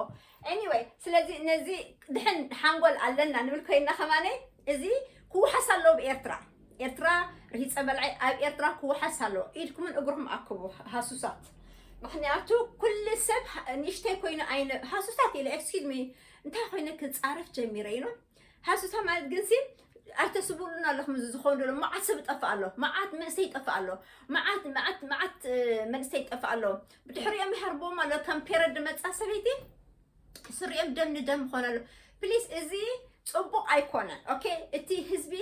anyway ስለዚ ነዚ ድሕን ሓንጎል ኣለና ንብል ኮይና ከማነይ እዚ ክውሓስ ኣለዎ ብኤርትራ ኤርትራ ርሂፀ በልዓይ ኣብ ኤርትራ ክውሓስ ኣለዎ ኢድኩምን እግርኩም ኣክቡ ሃሱሳት ምክንያቱ ኩሉ ሰብ ንእሽተይ ኮይኑ ኣይነ ሃሱሳት ኢለ excuse me እንታይ ኮይነ ክፃረፍ ጀሚረ ኢኖ ሃሱሳ ማለት ግን ሲ ኣይተስብሉን ኣለኹም እዚ ዝኾኑ ዘሎ መዓት ሰብ ይጠፍእ ኣሎ መዓት መንእሰይ ይጠፍእ ኣሎ መዓት መዓት መዓት መንእሰይ ይጠፍእ ኣሎ ብድሕሪኦም ይሃርብዎም ኣሎ ከም ፔረድ መፃ ሰበይቲ ስሪኦም ደም ንደም ይኾን ኣሎ ፕሊስ እዚ ፅቡቅ ኣይኮነን ኦኬ እቲ ህዝቢ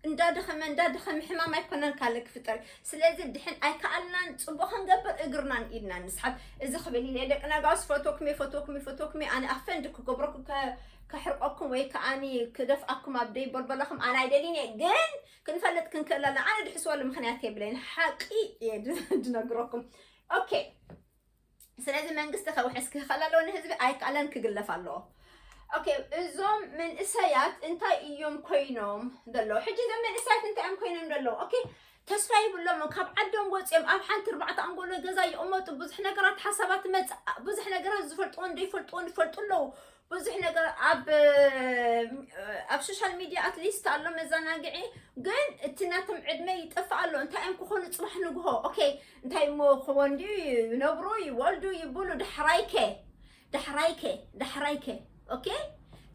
እንዳደኸመ እንዳደኸመ ሕማም ኣይኮነን ካልእ ክፍጠር ስለዚ ድሕን ኣይከኣልናን ፅቡቅ ክንገብር እግርናን ኢድና ንስሓብ እዚ ክብል ኢለ ደቂ ነጋውስ ፈቶክሜ ፈቶክሜ ፈቶክሜ ኣነ ኣፈንድ ክገብረኩም ከሕርቀኩም ወይ ከዓኒ ክደፍኣኩም ኣብ ደይ በልበለኹም ኣነ ኣይደልን እየ ግን ክንፈልጥ ክንክእል ኣለና ኣነ ድሕስበሉ ምክንያት የብለይን ሓቂ እየ ድነግረኩም ኦኬ ስለዚ መንግስቲ ከውሕስ ክኽእል ኣለዎ ንህዝቢ ኣይከኣለን ክግለፍ ኣለዎ ኦኬ እዞም መንእሰያት እንታይ እዮም ኮይኖም ዘለዉ ሕጂ እዞም መንእሰያት እንታይ እዮም ኮይኖም ዘለዉ ኦኬ ተስፋ ይብሎም ካብ ዓዶም ወፂኦም ኣብ ሓንቲ ኣርባዕተ ኣንጎሎ ገዛ ይቕመጡ ብዙሕ ነገራት ሓሳባት መፅእ ብዙሕ ነገራት ዝፈልጥዎን ዘይፈልጥዎን ይፈልጡ ኣለዉ ብዙሕ ነገር ኣብ ኣብ ሶሻል ሚድያ ኣትሊስት ኣሎ መዘናግዒ ግን እቲ ናቶም ዕድመ ይጠፍእ ኣሎ እንታይ እዮም ክኾኑ ፅባሕ ንግሆ ኦኬ እንታይ እሞ ክወንዲ ይነብሩ ይወልዱ ይብሉ ዳሕራይከ ዳሕራይከ ዳሕራይከ ኦኬ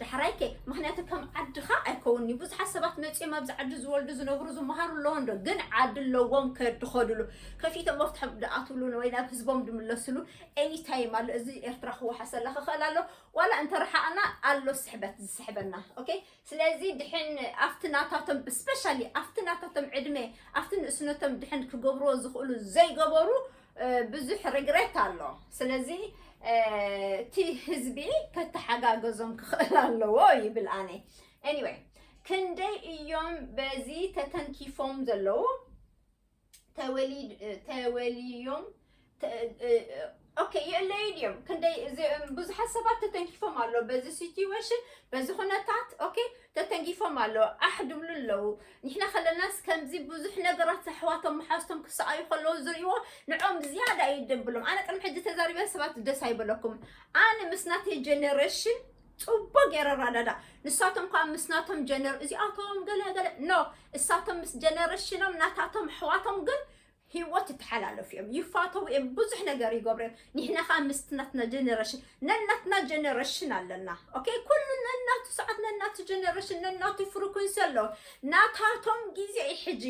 ዳሕራይከ ምክንያቱ ከም ዓድኻ ኣይከውንዩ ብዙሓት ሰባት መፂኦም ኣብዚ ዓዲ ዝወልዱ ዝነብሩ ዝመሃሩ ኣለዎ እንዶ ግን ዓዲ ኣለዎም ከድኸዱሉ ከፊቶም መፍትሖም ድኣትብሉ ወይ ናብ ህዝቦም ድምለስሉ ኤኒታይም ኣሎ እዚ ኤርትራ ክወሓሰላ ክኽእል ኣሎ ዋላ እንተረሓቕና ኣሎ ስሕበት ዝስሕበና ኦኬ ስለዚ ድሕን ኣብቲ ናታቶም ስፔሻሊ ኣብቲ ናታቶም ዕድመ ኣብቲ ንእስነቶም ድሕን ክገብርዎ ዝኽእሉ ዘይገበሩ ብዙሕ ሪግሬት ኣሎ ስለዚ እቲ ህዝቢ ከተሓጋገዞም ክኽእል ኣለዎ ይብል ኣነ። Anyway፣ ክንደይ እዮም በዚ ተተንኪፎም ዘለዉ? ተወሊድ ተወልዮም okay፣ የለዩ ድዮም? ክንደይ ብዙሓት ሰባት ተተንኪፎም ኣሎ በዚ situation፣ በዚ ኩነታት። Okay፣ ተተንኪፎም ኣሎ፣ ኣሕ ድብሉ ኣለዉ። ንሕና ከለናስ ከምዚ ብዙሕ ነገራት ኣሕዋቶም መሓዝቶም ክሰኣዩ ከለዉ ዝርእይዎ ንዖም ዝያዳ እዩ ደብሎም። ኣነ ቅድሚ ሕጂ ተዛሪበ ሰባት ደስ ኣይበለኩም። ኣነ ምስ ናተይ ጀነሬሽን ጽቡቅ ገይረ ራዳዳ። ንሳቶም ከዓ ምስ ናቶም ጀነር እዚኣቶም ገለ ገለ ኖ፣ እሳቶም ምስ ጀነሬሽኖም ናታቶም ኣሕዋቶም ግን ህይወት ይተሓላለፉ እዮም፣ ይፋተው እዮም፣ ብዙሕ ነገር ይገብሩ እዮም። ንሕና ከዓ ምስ ናትና ጀነሬሽን፣ ነናትና ጀነሬሽን ኣለና። Okay፣ ኩሉ ነናቱ ሰዓት ነናቱ ጀነሬሽን ነናቱ ፍሪኩንሲ ኣለዎ። ናታቶም ግዜ እዩ ሕጂ።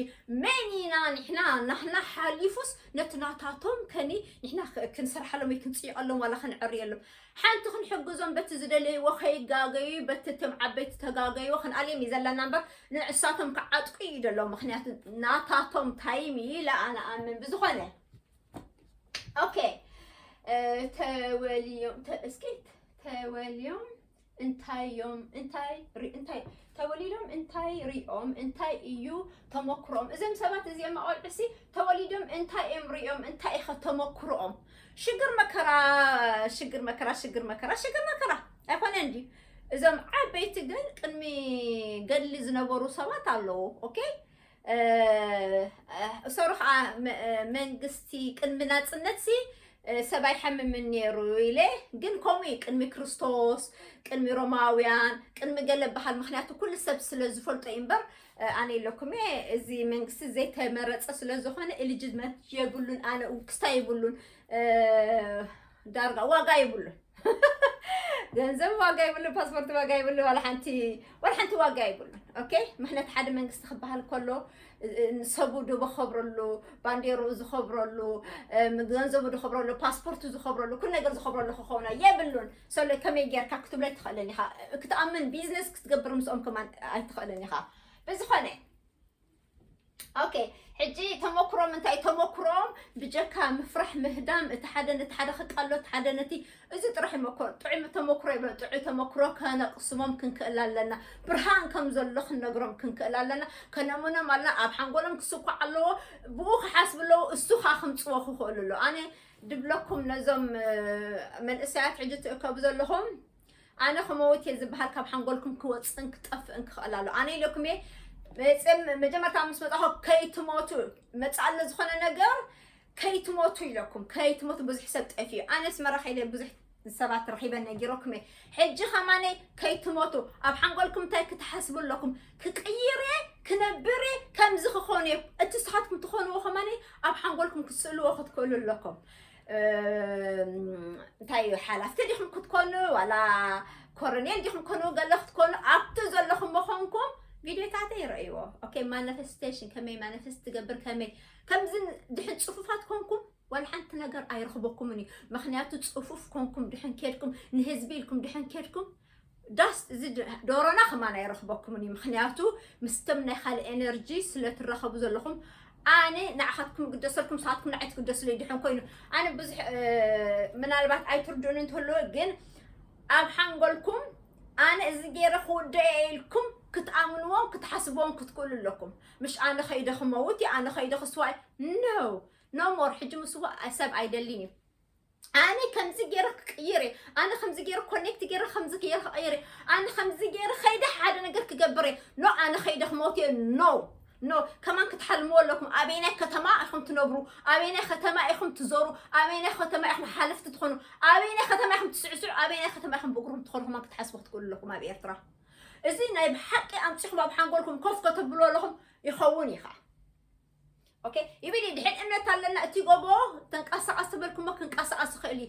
መን ኢና ንሕና? ናህና ሓሊፉስ ነቲ ናታቶም ከኒ ንሕና ክንሰርሓሎም ወይ ክንፅይቐሎም ዋላ ክንዕርየሎም ሓንቲ ክንሕግዞም በቲ ዝደለይዎ ከይጋገዩ በቲ እቶም ዓበይቲ ተጋገይዎ ክንኣልዮም እዩ ዘለና እምበር ንዕሳቶም ክዓጥቁ እዩ ደሎ። ምክንያቱ ናታቶም ታይም እዩ ኢለ ኣነ ኣምን። ብዝኾነ okay፣ ተወልዮም እስኪ ተወልዮም እንታይ እዮም እንታይ እንታይ ተወሊዶም እንታይ ሪኦም እንታይ እዩ ተመክሮም? እዞም ሰባት እዚኦም ኣቆልዑ ሲ ተወሊዶም እንታይ እዮም ሪኦም እንታይ ኢኸ ተመክሮኦም? ሽግር መከራ ሽግር መከራ ሽግር መከራ ሽግር መከራ ኣይኮነ እንዲ እዞም ዓበይቲ ግን ቅድሚ ገድሊ ዝነበሩ ሰባት ኣለዉ። Okay፣ ሰሩ ከዓ መንግስቲ ቅድሚ ናፅነት ሲ ሰብ ኣይሓምምን ነይሩ ኢለ። ግን ከምኡ እዩ ቅድሚ ክርስቶስ ቅድሚ ሮማውያን ቅድሚ ገለ በሃል። ምክንያቱ ኩሉ ሰብ ስለ ዝፈልጦ እዩ እምበር ኣነ ኢለኩም እየ። እዚ መንግስቲ ዘይተመረፀ ስለ ዝኾነ ኢሊጅትመት የብሉን። ኣነ ክስታይ የብሉን። ዳርጋ ዋጋ የብሉን። ገንዘብ ዋጋ የብሉ፣ ፓስፖርት ዋጋ የብሉ፣ ዋላ ሓንቲ ዋላ ሓንቲ ዋጋ የብሉ። Okay፣ ምክንያት ሓደ መንግስቲ ክበሃል ከሎ ሰቡ ዝኸብረሉ፣ ባንዴርኡ ዝኸብረሉ፣ ገንዘቡ ዝኸብረሉ፣ ፓስፖርቱ ዝኸብረሉ፣ ኩሉ ነገር ዝኸብረሉ ክኸውን የብሉን። So ከመይ ጌርካ ክትብሎ ኣይትኽእልን ኢኻ። ክትኣምን ቢዝነስ ክትገብር ምስኦም ከማን ኣይትኽእልን ኢኻ። ብዝኾነ Okay፣ ሕጂ ተመክሮም እንታይ ተመክሮም ብጀካ ምፍራሕ ምህዳም እቲ ሓደ ነቲ ሓደ ክቃሎ እቲ ሓደ ነቲ እዚ ጥራሕ ይመኮር ጥዑይ ተመክሮ ይብሎ ጥዑይ ተመክሮ ከነቅስሞም ክንክእል ኣለና። ብርሃን ከም ዘሎ ክንነግሮም ክንክእል ኣለና። ከነምኖም ኣለና። ኣብ ሓንጎሎም ክስኳዕ ኣለዎ። ብኡ ክሓስብ ኣለዎ። እሱ ከዓ ክምፅዎ ክኽእሉ ኣለዎ። ኣነ ድብለኩም ነዞም መንእሰያት ሕጂ ትእከቡ ዘለኹም ኣነ ክመውት እየ ዝበሃል ካብ ሓንጎልኩም ክወፅእን ክጠፍእን ክኽእል ኣሎ። ኣነ ኢለኩም እየ መፅም መጀመርታ ምስ መጣኹ ከይትሞቱ መፃ ኣሎ ዝኾነ ነገር ከይትሞቱ ኢለኩም ከይትሞቱ ብዙሕ ሰብ ጠፊኡ። ኣነ ኣስመራ ከይደ ብዙሕ ሰባት ረኺበ ነጊረኩም እየ። ሕጂ ከማነይ ከይትሞቱ ኣብ ሓንጎልኩም እንታይ ክትሓስቡ ኣለኩም? ክቅይር እየ ክነብር እየ ከምዚ ክኾኑ እየ። እቲ ስኻትኩም ትኾንዎ ከማነይ ኣብ ሓንጎልኩም ክትስእልዎ ክትክእሉ ኣለኩም። እንታይ እዩ ሓላፍቲ ዲኹም ክትኮኑ ዋላ ኮረኔል ዲኹም ኮኑ ገለ ክትኮኑ ኣብቲ ዘለኹም መኾንኩም ቪድዮታተይ ይረእይዎ። Okay፣ ማኒፌስቴሽን ከመይ ማኒፌስት ትገብር ከመይ ከምዚ ድሕን ፅፉፋት ኮንኩም ዋላ ሓንቲ ነገር ኣይረኽበኩምን እዩ። ምክንያቱ ፅፉፍ ኮንኩም ድሕን ኬድኩም ንህዝቢ ኢልኩም ድሕን ኬድኩም ዳስ እዚ ዶሮና ከማን ኣይረኽበኩምን እዩ። ምክንያቱ ምስተም ናይ ካልእ ኤነርጂ ስለ ትራኸቡ ዘለኹም ኣነ ንዓኻትኩም ግደሰልኩም ሳትኩም ንዓይ ትግደስሉ ድሕን ኮይኑ ኣነ ብዙሕ ምናልባት ኣይትርድኡን እንተሎ ግን ኣብ ሓንጎልኩም ኣነ እዚ ገይረ ክውደእ ኢልኩም ክትኣምንዎም ክትሓስብዎም ክትክእሉ ኣለኩም። ምሽ ኣነ ከይደ ክመውት ኣነ ከይደ ክስዋይ no no more ሕጂ ምስዋ ሰብ ኣይደልን እዩ። ኣነ ከምዚ ገይረ ክቅይር እየ ኣነ ከምዚ ገይረ ኮኔክት ገይረ ከምዚ ገይረ ክቅይር እየ ኣነ ከምዚ ገይረ ከይደ ሓደ ነገር ክገብር እየ no ኣነ ከይደ ክመውት እየ no no ከማን ክትሓልምዎ ኣለኩም። ኣበይናይ ከተማ ኢኹም ትነብሩ? ኣበይናይ ከተማ ኢኹም ትዞሩ? ኣበይናይ ከተማ ኢኹም ሓለፍቲ ትኾኑ? ኣበይናይ ከተማ ኢኹም ትስዕስዑ? ኣበይናይ ከተማ ኢኹም ብእግርኩም ትኸዱ ከማን ክትሓስቡ ክትክእሉ ኣለኩም። ኣብ ኤርትራ እዚ ናይ ብሓቂ ኣምፂኹም ኣብ ሓንጎልኩም ኮፍ ከተብሉ ኣለኹም ይኸውን ኢኻ። Okay፣ ይብል ድሕን እምነት ኣለና እቲ ጎቦ ተንቀሳቀስ ተበልኩሞ ክንቀሳቀስ ይኽእል እዩ።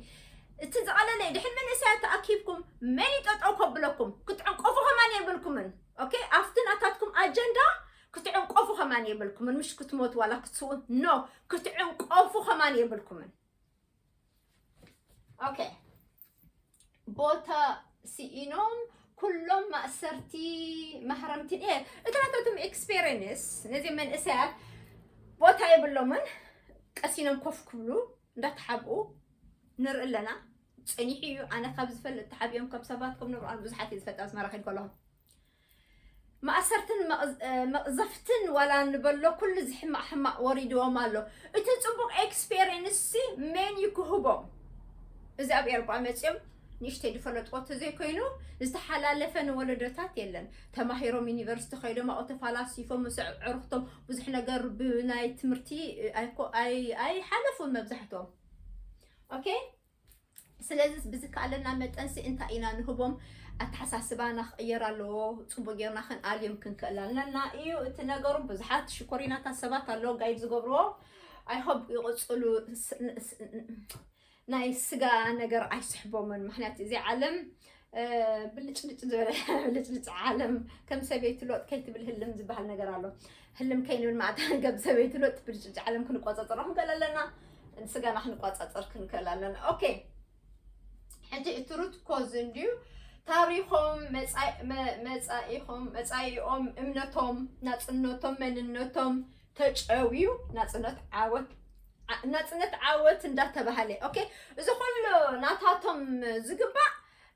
እቲ ዝቐለለ ድሕን መንእሰያት ተኣኪብኩም መን ይጠጠው ከብለኩም ክትዕንቀፉ ከማን የብልኩምን። Okay፣ ኣብቲ ናታትኩም ኣጀንዳ ክትዕንቀፉ ከማን የብልኩምን። ምሽ ክትሞቱ ዋላ ክትስኡ no ክትዕንቀፉ ከማን የብልኩምን። Okay፣ ቦታ ስኢኖም ኩሎም ማእሰርቲ ማህረምቲ እየ እታ ናታቶም ኤክስፔሪንስ ነዚ መንእሰያት ቦታ የብሎምን። ቀሲኖም ኮፍ ክብሉ እንዳተሓብኡ ንርኢ ኣለና። ጸኒሑ እዩ። ኣነ ካብ ዝፈልጥ ተሓቢኦም ከም ሰባት ከም ንብርኣን ብዙሓት እየ ዝፈልጥ ኣስመራ ከይድ ከለኹ። ማእሰርትን መቕዝ- እ፣ መቕዘፍትን ዋላ ንበሎ ኩሉ እዚ ሕማቕ ሕማቕ ወሪድዎም ኣሎ። እቲ ጽቡቕ ኤክስፔሪንስ ሲ መን እዩ ክህቦም? እዚ ኣብ ኤርባ መጺኦም ንእሽተይ ዝፈለጥዎ ተዘይኮይኑ ዝተሓላለፈ ንወለዶታት የለን። ተማሂሮም ዩኒቨርሲቲ ከይዶም ኣብኡ ተፋላሲፎም ምስ ኣዕሩኽቶም ብዙሕ ነገር ብናይ ትምህርቲ ኣይኮ- ኣይ- ኣይሓለፉን መብዛሕትኦም። ኦኬ፣ ስለዚ ብዝከኣለና መጠንሲ እንታይ ኢና ንህቦም? ኣተሓሳስባና ክቕየር ኣለዎ። ጽቡቅ ጌርና ክንኣልዮም ክንክእል ኣለና እዩ እቲ ነገሩ። ብዙሓት ሽኮሪናታት ሰባት ኣለዎ ጋይድ ዝገብርዎ። ኣይ ሆፕ ይቕጽሉ። ስ- ስ- ናይ ስጋ ነገር ኣይስሕቦምን። ምክንያቱ እዚ ዓለም እ፣ ብልጭልጭ ዝበለ ብልጭልጭ ዓለም ከም ሰበይቲ ሎጥ ከይትብል ህልም ዝበሃል ነገር ኣሎ። ህልም ከይንብል ማዕታ ከም ሰበይቲ ሎጥ ብልጭልጭ ዓለም ክንቆጻጸሮ ክንክእል ኣለና። ስጋና ክንቆጻጸር ክንክእል ኣለና። ኦኬ፣ ሕጂ እቲ ሩት ኮዝ እንድዩ ታሪኾም መጻ- መ- መጻኢኾም መጻኢኦም እምነቶም ናጽነቶም መንነቶም ተጨውዩ ናጽነት ዓወት ዓ- ናጽነት ዓወት እንዳተባሃለ። ኦኬ፣ እዚ ኩሉ ናታቶም ዝግባእ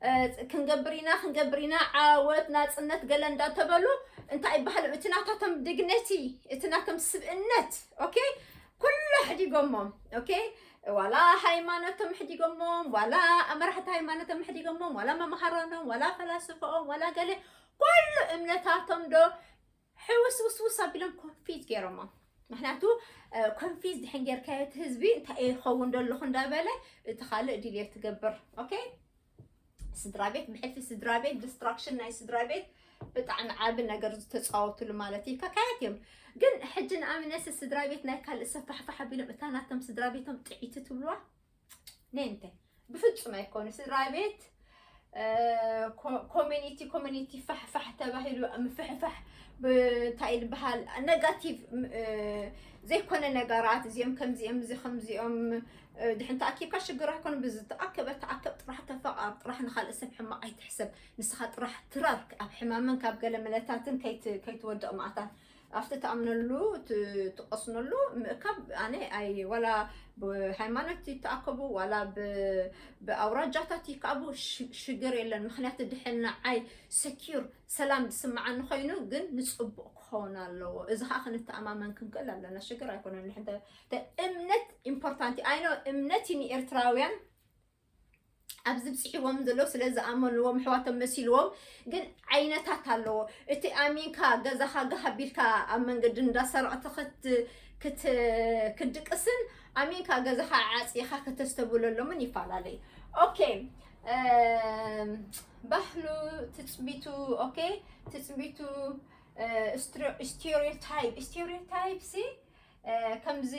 እ፣ ክንገብር ኢና ክንገብር ኢና ዓወት ናጽነት ገለ እንዳተበሉ እንታይ ይበሃል እቲ ናታቶም ዲግነቲ እቲ ናቶም ስብእነት። ኦኬ፣ ኩሉ ሕዲጎሞም። ኦኬ፣ ዋላ ሃይማኖቶም ሕዲጎሞም ዋላ ኣመራሕቲ ሃይማኖቶም ሕዲጎሞም ዋላ መምሃራኖም ዋላ ፈላስፈኦም ዋላ ገለ ኩሉ እምነታቶም ዶ ሕውስውስውስ ኣቢሎም ኮንፊዝ ገይሮሞ። ምክንያቱ ኮንፊዝ ድሕን ጌርካዮ እቲ ህዝቢ እንታይ ይኸውን ዘለኹ እንዳበለ እቲ ካልእ ዲሌት ትገብር። ኦኬ፣ ስድራ ቤት ብሕልፊ ስድራ ቤት ዲስትራክሽን ናይ ስድራ ቤት ብጣዕሚ ዓቢ ነገር ዝተፃወትሉ ማለት እዩ። ከካየት እዮም ግን ሕጂ ንኣብነት ስድራ ቤት ናይ ካልእ ሰፋሕፋሕ ኣቢሎም እታ ናቶም ስድራ ቤቶም ጥዒቲ ትብልዋ ነንተ ብፍጹም ኣይኮኑ ስድራ ቤት ኮሚኒቲ ኮሚኒቲ ፋሕፋሕ ተባሂሉ ምፍሕፋሕ እንታይ ዝበሃል ነጋቲቭ ዘይኮነ ነገራት እዚኦም ከምዚኦም እዚ ከምዚኦም ድሕን ተኣኪብካ ሽግር ኣይኮነ ብዝተኣከበ ተኣከብ ጥራሕ ተፈቃር ጥራሕ ንካልእ ሰብ ሕማቕ ኣይትሕሰብ ንስኻ ጥራሕ ትረር ኣብ ሕማምን ካብ ገለ መለታትን ከይትወድቕ ማእታት ኣብቲ ትኣምነሉ ትቐስነሉ ምእካብ ኣነ ኣይ ዋላ ብሃይማኖት ይተኣከቡ ዋላ ብኣውራጃታት ይከኣቡ ሽግር የለን። ምክንያቱ ድሕን ንዓይ ሰኪር ሰላም ዝስምዓኒ ኮይኑ ግን ንፅቡቕ ክኸውን ኣለዎ። እዚ ከዓ ክንተኣማመን ክንክእል ኣለና። ሽግር ኣይኮነን። እምነት ኢምፖርታንት ኣይኖ እምነት ዩ ንኤርትራውያን ኣብዚ ብፅሒዎም ዘለዉ ስለ ዝኣመንዎም ኣሕዋቶም መሲልዎም ግን ዓይነታት ኣለዎ። እቲ ኣሚንካ ገዛኻ ጋህ ኣቢልካ ኣብ መንገዲ እንዳሰረቕቲ ክትድቅስን ኣሚንካ ገዛኻ ዓፂኻ ከተስተብለሎምን ይፈላለዩ። ኦኬ፣ ባህሉ ትፅቢቱ ኦኬ ትፅቢቱ ስቴሪዮታይፕ ስቴሪዮታይፕ ሲ ከምዚ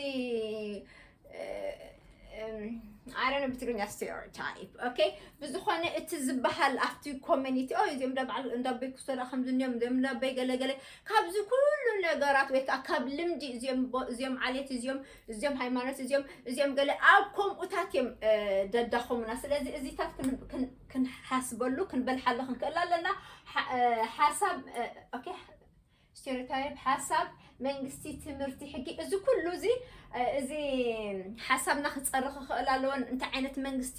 ኣረነ ብትግርኛ ስቴሪዮታይፕ ኦኬ ብዝኾነ እቲ ዝበሃል ኣብቲ ኮሚኒቲ ኦ እዚኦም ዳ በዓል እንዳ ቤኩስቶ ዳ ከምዚ እኒኦም እዚኦም እንዳ በይ ገለገለ ካብዚ ኩሉ ነገራት ወይ ከዓ ካብ ልምዲ እዚኦም እዚኦም ዓሌት እዚኦም እዚኦም ሃይማኖት እዚኦም እዚኦም ገለ ኣብ ከምኡታት እዮም ደዳኸሙና። ስለዚ እዚታት ክንሓስበሉ ክንበልሓሉ ክንክእል ኣለና። ሓሳብ ኦኬ ስቴሪዮታይፕ ሓሳብ መንግስቲ ትምህርቲ ሕጊ እዚ ኩሉ እዚ እዚ ሓሳብና ክፀርኽ ክኽእል ኣለዎን እንታይ ዓይነት መንግስቲ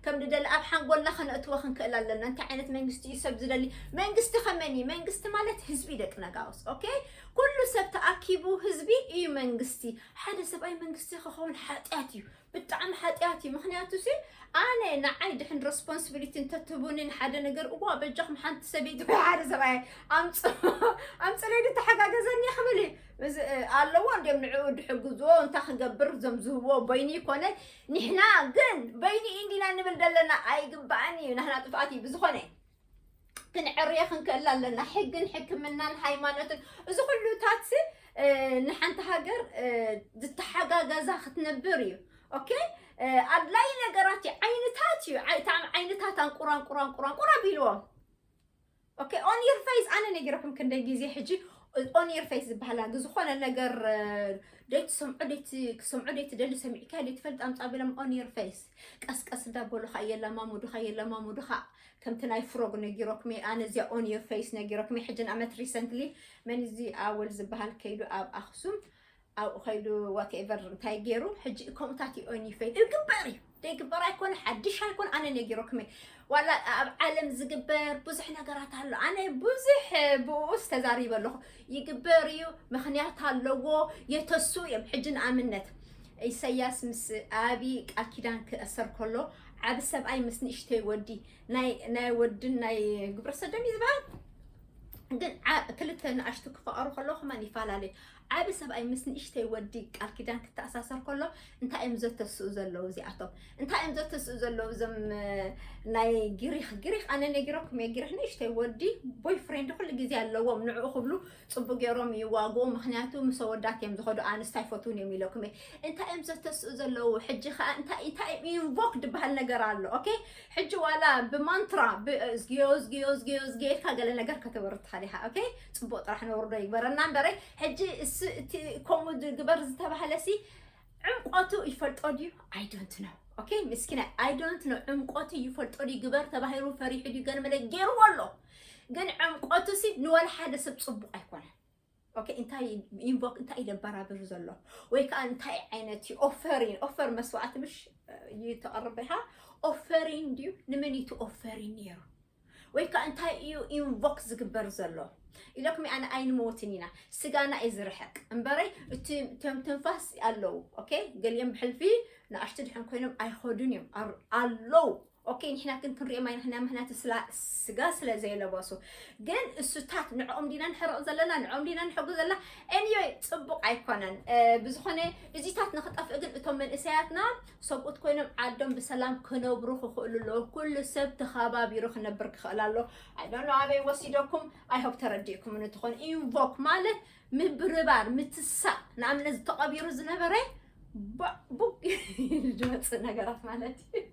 ከም ንደሊ ኣብ ሓንጎልና ከነእትዎ ክንክእል ኣለና። እንታይ ዓይነት መንግስቲ እዩ ሰብ ዝደሊ? መንግስቲ ከመን እዩ? መንግስቲ ማለት ህዝቢ ደቂ ነጋውስ ኦኬ ኩሉ ሰብ ተኣኪቡ ህዝቢ እዩ መንግስቲ። ሓደ ሰብኣይ መንግስቲ ክኸውን ሓጢኣት እዩ። ብጣዕሚ ሓጢኣት እዩ። ምክንያቱ ሲ ኣነ ንዓይ ድሕን ሬስፖንስቢሊቲ እንተትህቡኒ ንሓደ ነገር እዋ በጃኹም ሓንቲ ሰበይቲ ወይ ሓደ ሰብኣይ ኣምፅለይ ተሓጋገዘኒ ክብል እዩ ኣለዎ እንዲም ንዕኡ ድሕግዝዎ እንታይ ክገብር እዞም ዝህብዎ በይኑ ይኮነ። ንሕና ግን በይኑ እንዲና ንብል ዘለና ኣይግባእን እዩ ናህና ጥፍኣት እዩ ብዝኮነ ክንዕርየ ክንክእል ኣለና። ሕግን ሕክምናን ሃይማኖትን እዚ ኩሉታት ንሓንቲ ሃገር ዝተሓጋገዛ ክትነብር እዩ። ኦኬ ኣድላይ ነገራት እዩ ዓይነታት እዩ። ዓይነታት ኣንቁራ ኣንቁራ ኣንቁራ ኣንቁራ ቢልዎም ኦኬ on your face ኣነ ነጊረኩም ክንደይ ግዜ ሕጂ on your face ዝበሃላ ዝኾነ ነገር ደይትሰምዖ ደይትሰምዖ ደይትደሊ ሰሚዕካ ደይትፈልጥ ኣምፃ ቢሎም on your face ቀስቀስ እንዳበሉካ የለማሙዱካ የለማሙዱካ ከምቲ ናይ ፍሮግ ነጊሮኩም ኣነ እዚኣ on your face ነጊሮኩም ሕጂ ንኣመት recently መን እዚ ኣወል ዝበሃል ከይዱ ኣብ ኣክሱም ኣብኡ ከይዱ whatever እንታይ ገይሩ ሕጂ ከምኡታት እዩ on your face ይግበር እዩ። ዘይግበር ኣይኮነ፣ ሓድሽ ኣይኮነ። ኣነ ነጊረኩም እየ። ዋላ ኣብ ዓለም ዝግበር ብዙሕ ነገራት ኣሎ። ኣነ ብዙሕ ብኡስ ተዛሪበ ኣለኹ። ይግበር እዩ፣ ምኽንያት ኣለዎ። የተሱ እዮም። ሕጂ ንኣብነት ኢሳያስ ምስ ኣቢ ቃል ኪዳን ክእሰር ከሎ፣ ዓቢ ሰብኣይ ምስ ንእሽተይ ወዲ፣ ናይ ናይ ወድን ናይ ግብረ ሰዶም እዩ ዝበሃል። ግን ዓ- ክልተ ንኣሽቱ ክፋቐሩ ከለዉ ከማን ይፈላለዩ። ዓቢ ሰብኣይ ምስ ንእሽተይ ወዲ ቃል ኪዳን ክተኣሳሰር ከሎ እንታይ እዮም ዘተስኡ ዘለዉ እዚኣቶም? እንታይ እዮም ዘተስኡ ዘለዉ እዞም እ፣ ናይ ግሪኽ ግሪኽ ኣነ ነጊረኩም እየ። ግሪኽ ንእሽተይ ወዲ ቦይፍሬንድ ኩሉ ግዜ ኣለዎም። ንዕኡ ክብሉ ጽቡቅ ገይሮም ይዋግኡ። ምክንያቱ ምስ ኣወዳት እዮም ዝኸዱ። ኣንስታይ ፈትውን እዮም ኢለኩም እየ። እንታይ እዮም ዘተስኡ ዘለዉ? ሕጂ ከኣ እንታይ እንታይ ኢንቮክ ዝበሃል ነገር ኣሎ። ኦኬ፣ ሕጂ ዋላ ብማንትራ ብ- እዝግዮ እዝግዮ እዝግዮ እዝግዮ ኢልካ ገለ ነገር ከተወርድ ትኽእል ኢኻ። ኦኬ፣ ጽቡቅ ጥራሕ ነውርዶ ይግበረና እምበረ። ሕጂ እሱ እቲ ከምኡ ግበር ዝተባህለ ሲ ዕምቆቱ ይፈልጦ ድዩ? I don't know። ኦኬ፣ ምስኪና፣ I don't know። ዕምቆቱ ይፈልጦ ድዩ? ግበር ተባሂሉ ፈሪሑ ድዩ? ገለ መለ ገይርዎ ኣሎ። ግን ዕምቆቱ ሲ ንወላ ሓደ ሰብ ጽቡቅ ኣይኮነን። ኦኬ፣ እንታይ ኢንቮክ እንታይ ኢለ በራብር ዘሎ? ወይ ከዓ እንታይ ዓይነት እዩ ኦፈሪን ኦፈር መስዋዕቲ ምሽ ይተቐርበ ኢኻ? ኦፈሪን ድዩ? ንመን እዩ እቲ ኦፈሪን ነይሩ? ወይ ከዓ እንታይ እዩ ኢንቮክ ዝግበር ዘሎ? ኢለኩም ኣነ ኣይንመውትን ኢና። ስጋና እዩ ዝርሕቅ እምበረይ እቲ እቶም ትንፋስ ኣለዉ። ኦኬ፣ ገሊኦም ብሕልፊ ንኣሽቱ ድሕን ኮይኖም ኣይኸዱን እዮም። ኣር- ኣለዉ። ኦኬ፣ ንሕና ግን ክንሪኦም ኣይንኽና፣ ምክንያቱ ስላ- ስጋ ስለ ዘይለበሱ። ግን እሱታት ንዕኦም ዲና ንሕርቕ ዘለና፣ ንዕኦም ዲና ንሕጉ ዘለና? ኤኒወይ፣ ጽቡቕ ኣይኮነን። እ፣ ብዝኾነ እዚታት ንኽጠፍእ ግን እቶም መንእሰያትና ሰብኡት ኮይኖም ዓዶም ብሰላም ክነብሩ ክኽእሉ ኣለዎ። ኩሉ ሰብ ተኸባቢሩ ክነብር ክኽእል ኣሎ። I don't know ኣበይ ወሲደኩም። I hope ተረዲእኩም እንትኾን። ኢንቮክ ማለት ምብርባር፣ ምትሳእ። ንኣብነት ዝተቐቢሩ ዝነበረ ባ- ቡግ ዝመጽእ ነገራት ማለት እዩ።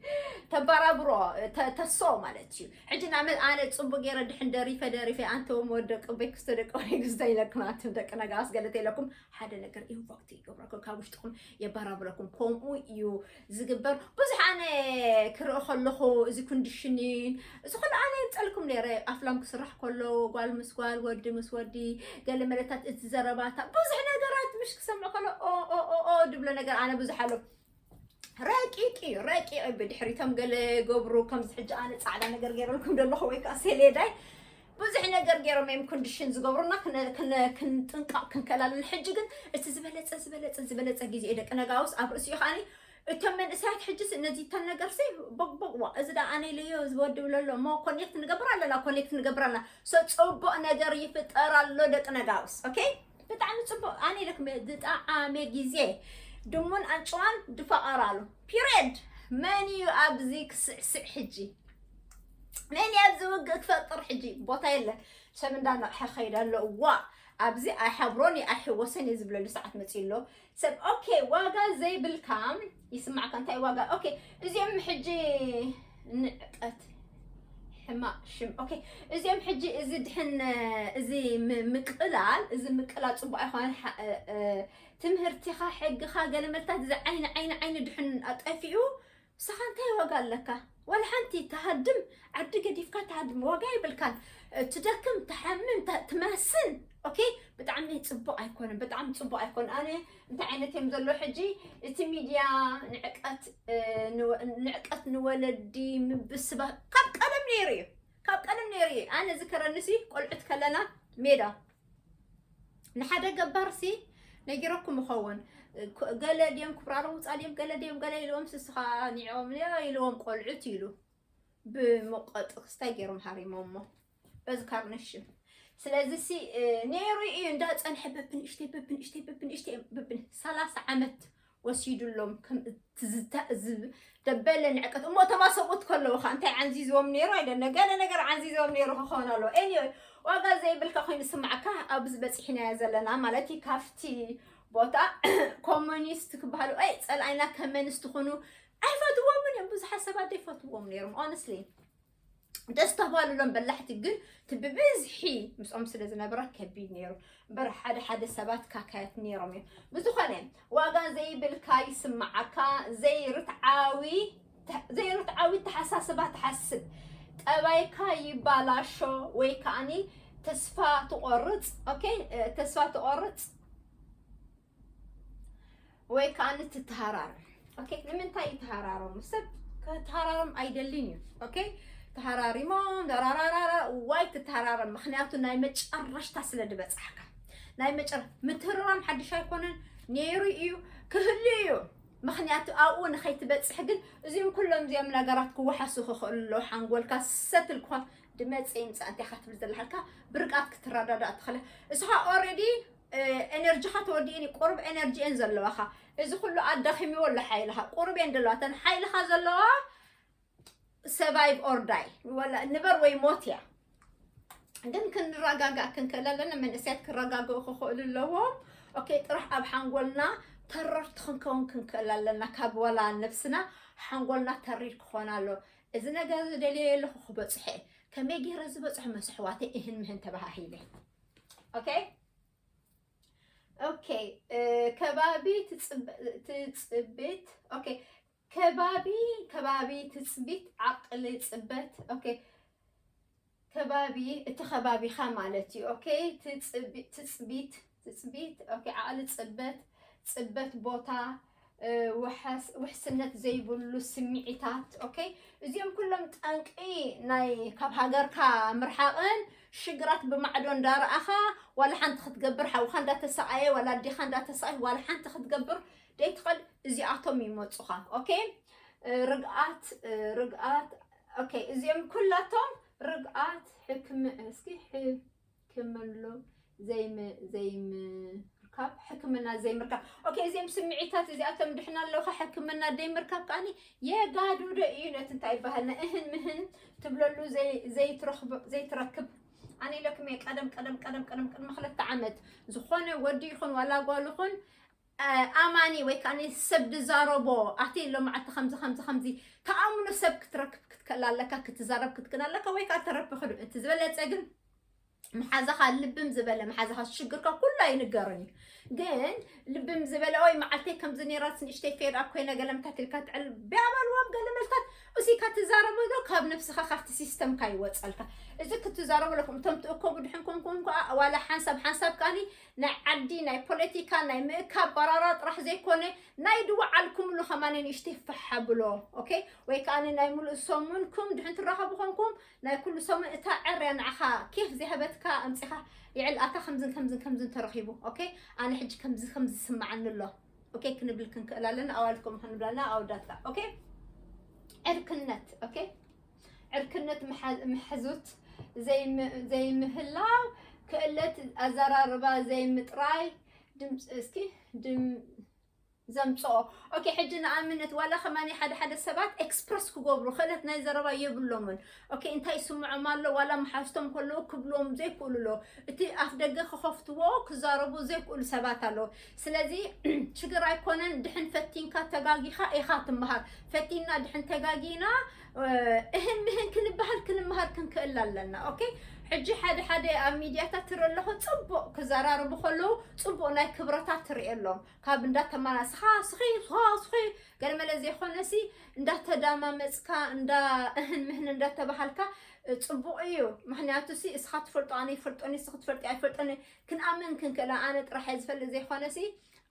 ተባራብሮ ተ- ተሶ ማለት እዩ። ሕጂ ንኣብነት ኣነ ጽቡቅ ገይረ ድሕን ደሪፈ ደሪፈ ኣንተዎም ወደቂ ቤክስቶ ደቂ ወይ ግዝተ ኢለኩም ኣንቱም ደቂ ነጋስ ገለተ ኢለኩም ሓደ ነገር ኢንቮክት ይገብረኩም ካብ ውሽጥኩም የባራብረኩም። ከምኡ እዩ ዝግበር። ብዙሕ ኣነ ክርኢ ከለኹ እዚ ኮንዲሽኒን እዚ ኩሉ ኣነ የምፀልኩም ነይረ። ኣፍላም ክስራሕ ከሎ ጓል ምስ ጓል፣ ወዲ ምስ ወዲ፣ ገለ መለታት እቲ ዘረባታ ብዙሕ ነገራት ምሽ ክሰምዕ ከሎ ኦ ኦ ኦ ኦ ድብሎ ነገር ኣነ ብዙሕ ኣሎ። ረቂቅ እዩ ረቂቅ እዩ። ብድሕሪቶም ገለ ገብሩ ከምዚ ሕጂ ኣነ ጻዕዳ ነገር ገይረልኩም ዘለኹ ወይ ከዓ ሴሌዳይ ብዙሕ ነገር ገይሮም እዮም ኮንዲሽን ዝገብሩና ክነ- ክነ- ክንጥንቀቕ ክንከላልን። ሕጂ ግን እቲ ዝበለጸ ዝበለጸ ዝበለጸ ግዜ እዩ። ደቂ ነጋውስ ኣብ ርእሲኡ ከዓኒ እቶም መንእሰያት ሕጅስ ነዚ ተን ነገር ሲ ቦቅቦቅዋ እዚ ዳ ኣነ ኢለዮ ዝወዲ ብለሎ እሞ ኮኔክት ንገብር ኣለና ኮኔክት ንገብር ኣለና። ሶ ጽቡቅ ነገር ይፍጠር ኣሎ ደቂ ነጋውስ። ኦኬ፣ ብጣዕሚ ጽቡቅ። ኣነ ኢለኩም ዝጠዓመ ግዜ ድሙን ኣንጭዋን ድፈቐራሉ። ፒሪየድ። መን እዩ ኣብዚ ክስዕስዕ ሕጂ? መን እዩ ኣብዚ ውግእ ክፈጥር ሕጂ? ቦታ የለ። ሰብ እንዳነቕሐ ከይድ ኣሎ። ዋ፣ ኣብዚ ኣይሓብሮን እዩ ኣይሕወሰን እዩ ዝብለሉ ሰዓት መጺኡ ኣሎ። ሰብ ኦኬ፣ ዋጋ ዘይብልካ ይስማዕካ። እንታይ ዋጋ? ኦኬ፣ እዚኦም ሕጂ ንዕቀት ሕማቅ ሽም። ኦኬ፣ እዚኦም ሕጂ እዚ ድሕን እዚ ም- ምቅላል እዚ ምቅላል ጽቡቅ ኣይኮነን። ሓ- እ- እ- ትምህርቲኻ ሕግኻ ገለ መልታት እዚ ዓይኒ ዓይኒ ዓይኒ ድሕን ኣጠፊኡ ንስኻ እንታይ ዋጋ ኣለካ? ዋላ ሓንቲ ትሃድም ዓዲ ገዲፍካ ትሃድም ዋጋ የብልካን። ትደክም ትሓምም ተ- ትማስን። ኦኬ፣ ብጣዕሚ ጽቡቅ ኣይኮነን። ብጣዕሚ ጽቡቅ ኣይኮነን። ኣነ እንታይ ዓይነት እዮም ዘሎ ሕጂ እቲ ሚድያ ንዕቀት እ፣ ንወ- ንዕቀት ንወለዲ ምብስባ ካብ ቀደም ነይሩ እዩ። ካብ ቀደም ነይሩ እዩ። ኣነ ዝከረኒ ሲ ቆልዑት ከለና ሜዳ ንሓደ ገባር ሲ ነጊረኩም ይኸውን። እ፣ ገለ ድዮም ክብራሮም ውፃ ድዮም ገለ ድዮም ገለ ኢልዎም ስስኻ ኒዕዎም ኢልዎም ቆልዑት ኢሉ ብመቆጥ ክስታይ ገይሮም ሃሪሞሞ በዚ ካርነሽም። ስለዚ ሲ እ፣ ነይሩ እዩ እንዳፀንሐ በብንእሽተይ በብንእሽተይ በብንእሽተይ በብን ሰላሳ ዓመት ወሲዱሎም ከም ትዝታ ዝብ ደበለ ንዕቀት እሞ ተማሰቡት ከለዉ ካ እንታይ ዓንዚዝዎም ነይሩ ኣይደነ ገለ ነገር ዓንዚዝዎም ነይሩ ክኸውን ኣለዎ። ኤኒወይ ዋጋ ዘይብልካ ኮይኑ ስማዕካ ኣብዚ በፂሕናዮ ዘለና ማለት እዩ። ካብቲ ቦታ ኮሙኒስት ክበሃሉ ኣይ ፀላኢና ከመንስት ትኾኑ ኣይፈትዎምን እዮም። ብዙሓት ሰባት ዘይፈትዎም ነይሮም ኦነስትሊ ደስ ተባሉሎም በላሕቲ ግን እቲ ብብዝሒ ምስኦም ስለ ዝነበረ ከቢድ ነይሩ እምበር ሓደ ሓደ ሰባት ካካያት ነይሮም እዮም። ብዝኾነ ዋጋ ዘይብልካ ይስምዓካ፣ ዘይርትዓዊ ዘይርትዓዊ ተሓሳስባ ትሓስብ፣ ጠባይካ ይባላሾ ወይ ከዓኒ ተስፋ ትቆርፅ። ኦኬ፣ ተስፋ ትቆርፅ ወይ ከዓኒ ትተሃራር። ኦኬ፣ ንምንታይ ይተሃራረሙ? ሰብ ከተሃራረም ኣይደልን እዩ። ኦኬ፣ ተሃራሪሞም ዳራራራራ፣ ዋይ ትተሃራረም፣ ምክንያቱ ናይ መጨረሽታ ስለ ዝበጻሕካ። ናይ መጨረ ምትህርራም ሓድሽ ኣይኮነን፣ ነይሩ እዩ፣ ክህሉ እዩ። ምክንያቱ ኣብኡ ንኸይትበጽሕ ግን እዚኦም ኩሎም እዚኦም ነገራት ክወሓሱ ክኽእሉ ኣለዉ። ሓንጎልካ ሰትል ክኾን ድመጽ ይምጻእ እንታይ ኢኻ ትብል ዘለሃልካ፣ ብርቃት ክትረዳዳእ ትኽእል። እስኻ ኦልሬዲ ኤነርጂኻ ተወዲእን እዩ፣ ቁሩብ ኤነርጂ እየን ዘለዋኻ። እዚ ኩሉ ኣዳኺምዎ ኣሎ ሓይልኻ፣ ቁሩብ እየን ዘለዋ። እተን ሓይልኻ ዘለዋ survive or die፣ ወላ ንበር ወይ ሞት እያ። ግን ክንረጋጋእ ክንክእል ኣለና። መንእሰያት ክረጋግኡ ክኽእሉ ኣለዎም። ኦኬ፣ ጥራሕ ኣብ ሓንጎልና ተረርቲ ክንከውን ክንክእል ኣለና። ካብ ዋላ ነብስና ሓንጎልና ተሪር ክኾን ኣሎ። እዚ ነገር ዝደልዮ ኣለኹ ክበጽሖ እየ። ከመይ ገይረ ዝበጽሖ ምስ ኣሕዋተይ እህን ምህን ተባሃሂለ። ኦኬ፣ ኦኬ፣ እ፣ ከባቢ ትጽብ-፣ ትጽብት፣ ኦኬ፣ ከባቢ፣ ከባቢ ትጽቢት ዓቕሊ ጽበት፣ ኦኬ፣ ከባቢ፣ እቲ ከባቢኻ ማለት እዩ። ኦኬ፣ ትጽቢ-፣ ትጽቢት፣ ትጽቢት፣ ኦኬ፣ ዓቕሊ ጽበት፣ ጽበት ቦታ፣ እ፣ ውሐስ-፣ ውሕስነት ዘይብሉ ስምዒታት፣ ኦኬ፣ እዚኦም ኩሎም ጠንቂ ናይ ካብ ሃገርካ ምርሓቕን ሽግራት ብማዕዶ እንዳረኣኻ ዋላ ሓንቲ ክትገብር፣ ሓውኻ እንዳተሰቃየ፣ ዋላ ኣዴኻ እንዳተሰቃየ፣ ዋላ ሓንቲ ክትገብር ደይትኽእል፣ እዚኣቶም ይመጹኻ። ኦኬ፣ እ፣ ርግኣት፣ እ፣ ርግኣት፣ ኦኬ፣ እዚኦም ኩላቶም ርግኣት ሕክም-፣ እስኪ ሕክምሉ ዘይም-፣ ዘይምርካብ፣ ሕክምና ዘይምርካብ። ኦኬ፣ እዚኦም ስምዒታት እዚኣቶም ድሕና ኣለውካ፣ ሕክምና ዘይምርካብ ከኣኒ የጋድዶ እዩ። ነቲ እንታይ ይበሃል፣ እህን ምህን ትብለሉ ዘይ-፣ ዘይትረኽቦ-፣ ዘይትረክብ። ኣነ ኢለኩም እየ፣ ቀደም፣ ቀደም፣ ቀደም፣ ቀደም፣ ቅድሚ ክልተ ዓመት ዝኾነ ወዲ ይኹን ዋላ ጓል ይኹን፣ እ፣ ኣማኒ ወይ ከኣ ሰብ ዝዛረቦ፣ ኣቲ ሎማዓንቲ ከምዚ፣ ከምዚ፣ ከምዚ፣ ተኣምኖ ሰብ ክትረክብ ክትክእል ኣለካ፣ ክትዛረብ ክትክእል ኣለካ፣ ወይ ከኣ ተረቢ ክዱ-፣ እቲ ዝበለጸ ግን መሓዛኻ ልብም ዝበለ መሓዛኻ ሽግርካ ኩሉ ኣይንገርን እዩ። ግን ልብም ዝበለ፣ ኦይ መዓልተይ ከምዚ ነይራስ ንእሽተይ ፌድ ኣፕ ኮይነ ገለ ምታት ኢልካ ትዕል ቢያባልዋም ገለ መልታት እዚካ ትዛረቦ ዶ ካብ ነብስኻ ካብቲ ሲስተምካ ይወጸልካ። እዚ ክትዛረቡ ኣለኩም። እቶም ትእከቡ ድሕን ኮንኩም ከኣ ዋላ ሓንሳብ ሓንሳብ ከኣኒ ናይ ዓዲ ናይ ፖለቲካ ናይ ምእካብ በራራ ጥራሕ ዘይኮነ ናይ ድወዓልኩምሉ ከማን ንእሽተይ ፈሓ ብሎ። ኦኬ፣ ወይ ከኣኒ ናይ ሙሉእ ሰሙንኩም ድሕን ትራኸቡ ኮንኩም ናይ ኩሉ ሰሙን እታ ዕርያ ንዓኻ ኬፍ ዘይሃበትካ ኣምጺኻ ይዕል ኣታ ከምዝን ከምዝን ከምዝን ተረኺቡ። ኦኬ፣ ኣነ ሕጂ ከምዚ ከምዚ ዝስምዓኒ ኣሎ። ኦኬ፣ ክንብል ክንክእል ኣለና፣ ኣዋልድ ከምኡ ክንብል ኣለና፣ ኣወዳት ከኣ። ኦኬ፣ ዕርክነት፣ ኦኬ፣ ዕርክነት ምሓ-፣ ምሕዙት ዘይም-፣ ዘይምህላው፣ ክእለት ኣዘራርባ ዘይምጥራይ፣ ድምፅ፣ እስኪ፣ ድም-፣ ዘምፅኦ። ኦኬ፣ ሕጂ ንኣብነት ዋላ ከማኒ ሓደ ሓደ ሰባት ኤክስፕረስ ክገብሩ ክእለት ናይ ዘረባ የብሎምን። ኦኬ፣ እንታይ ይስምዖም ኣሎ፣ ዋላ መሓዝቶም ከለዉ ክብልዎም ዘይክእሉ ኣሎ። እቲ ኣፍ ደገ ክኸፍትዎ ክዛረቡ ዘይክእሉ ሰባት ኣለዉ። ስለዚ ሽግር ኣይኮነን፣ ድሕን ፈቲንካ ተጋጊኻ ኢኻ ትምሃር። ፈቲና ድሕን ተጋጊና፣ እ፣ እህን ምህን ክንበሃል ክንምሃር ክንክእል ኣለና። ኦኬ፣ ሕጂ ሓደ ሓደ ኣብ ሚድያታት ትርኢ ኣለኹ፣ ጽቡቕ ክዘራረቡ ከለዉ ጽቡቕ ናይ ክብረታት ትርኢ ኣሎም። ካብ እንዳተማና ስኻ ስኺ ስኻ ስኺ ገለመለ ዘይኮነሲ እንዳተዳማመጽካ እንዳ እህን ምህን እንዳተባሃልካ፣ እ፣ ጽቡቕ እዩ። ምኽንያቱ ሲ እስኻ ትፈልጦ ኣነ ይፈልጦኒ፣ እስኺ ትፈልጢ ኣይፈልጦኒ፣ ክንኣምን ክንክእል ኣነ ጥራሕ እየ ዝፈልጥ ዘይኮነሲ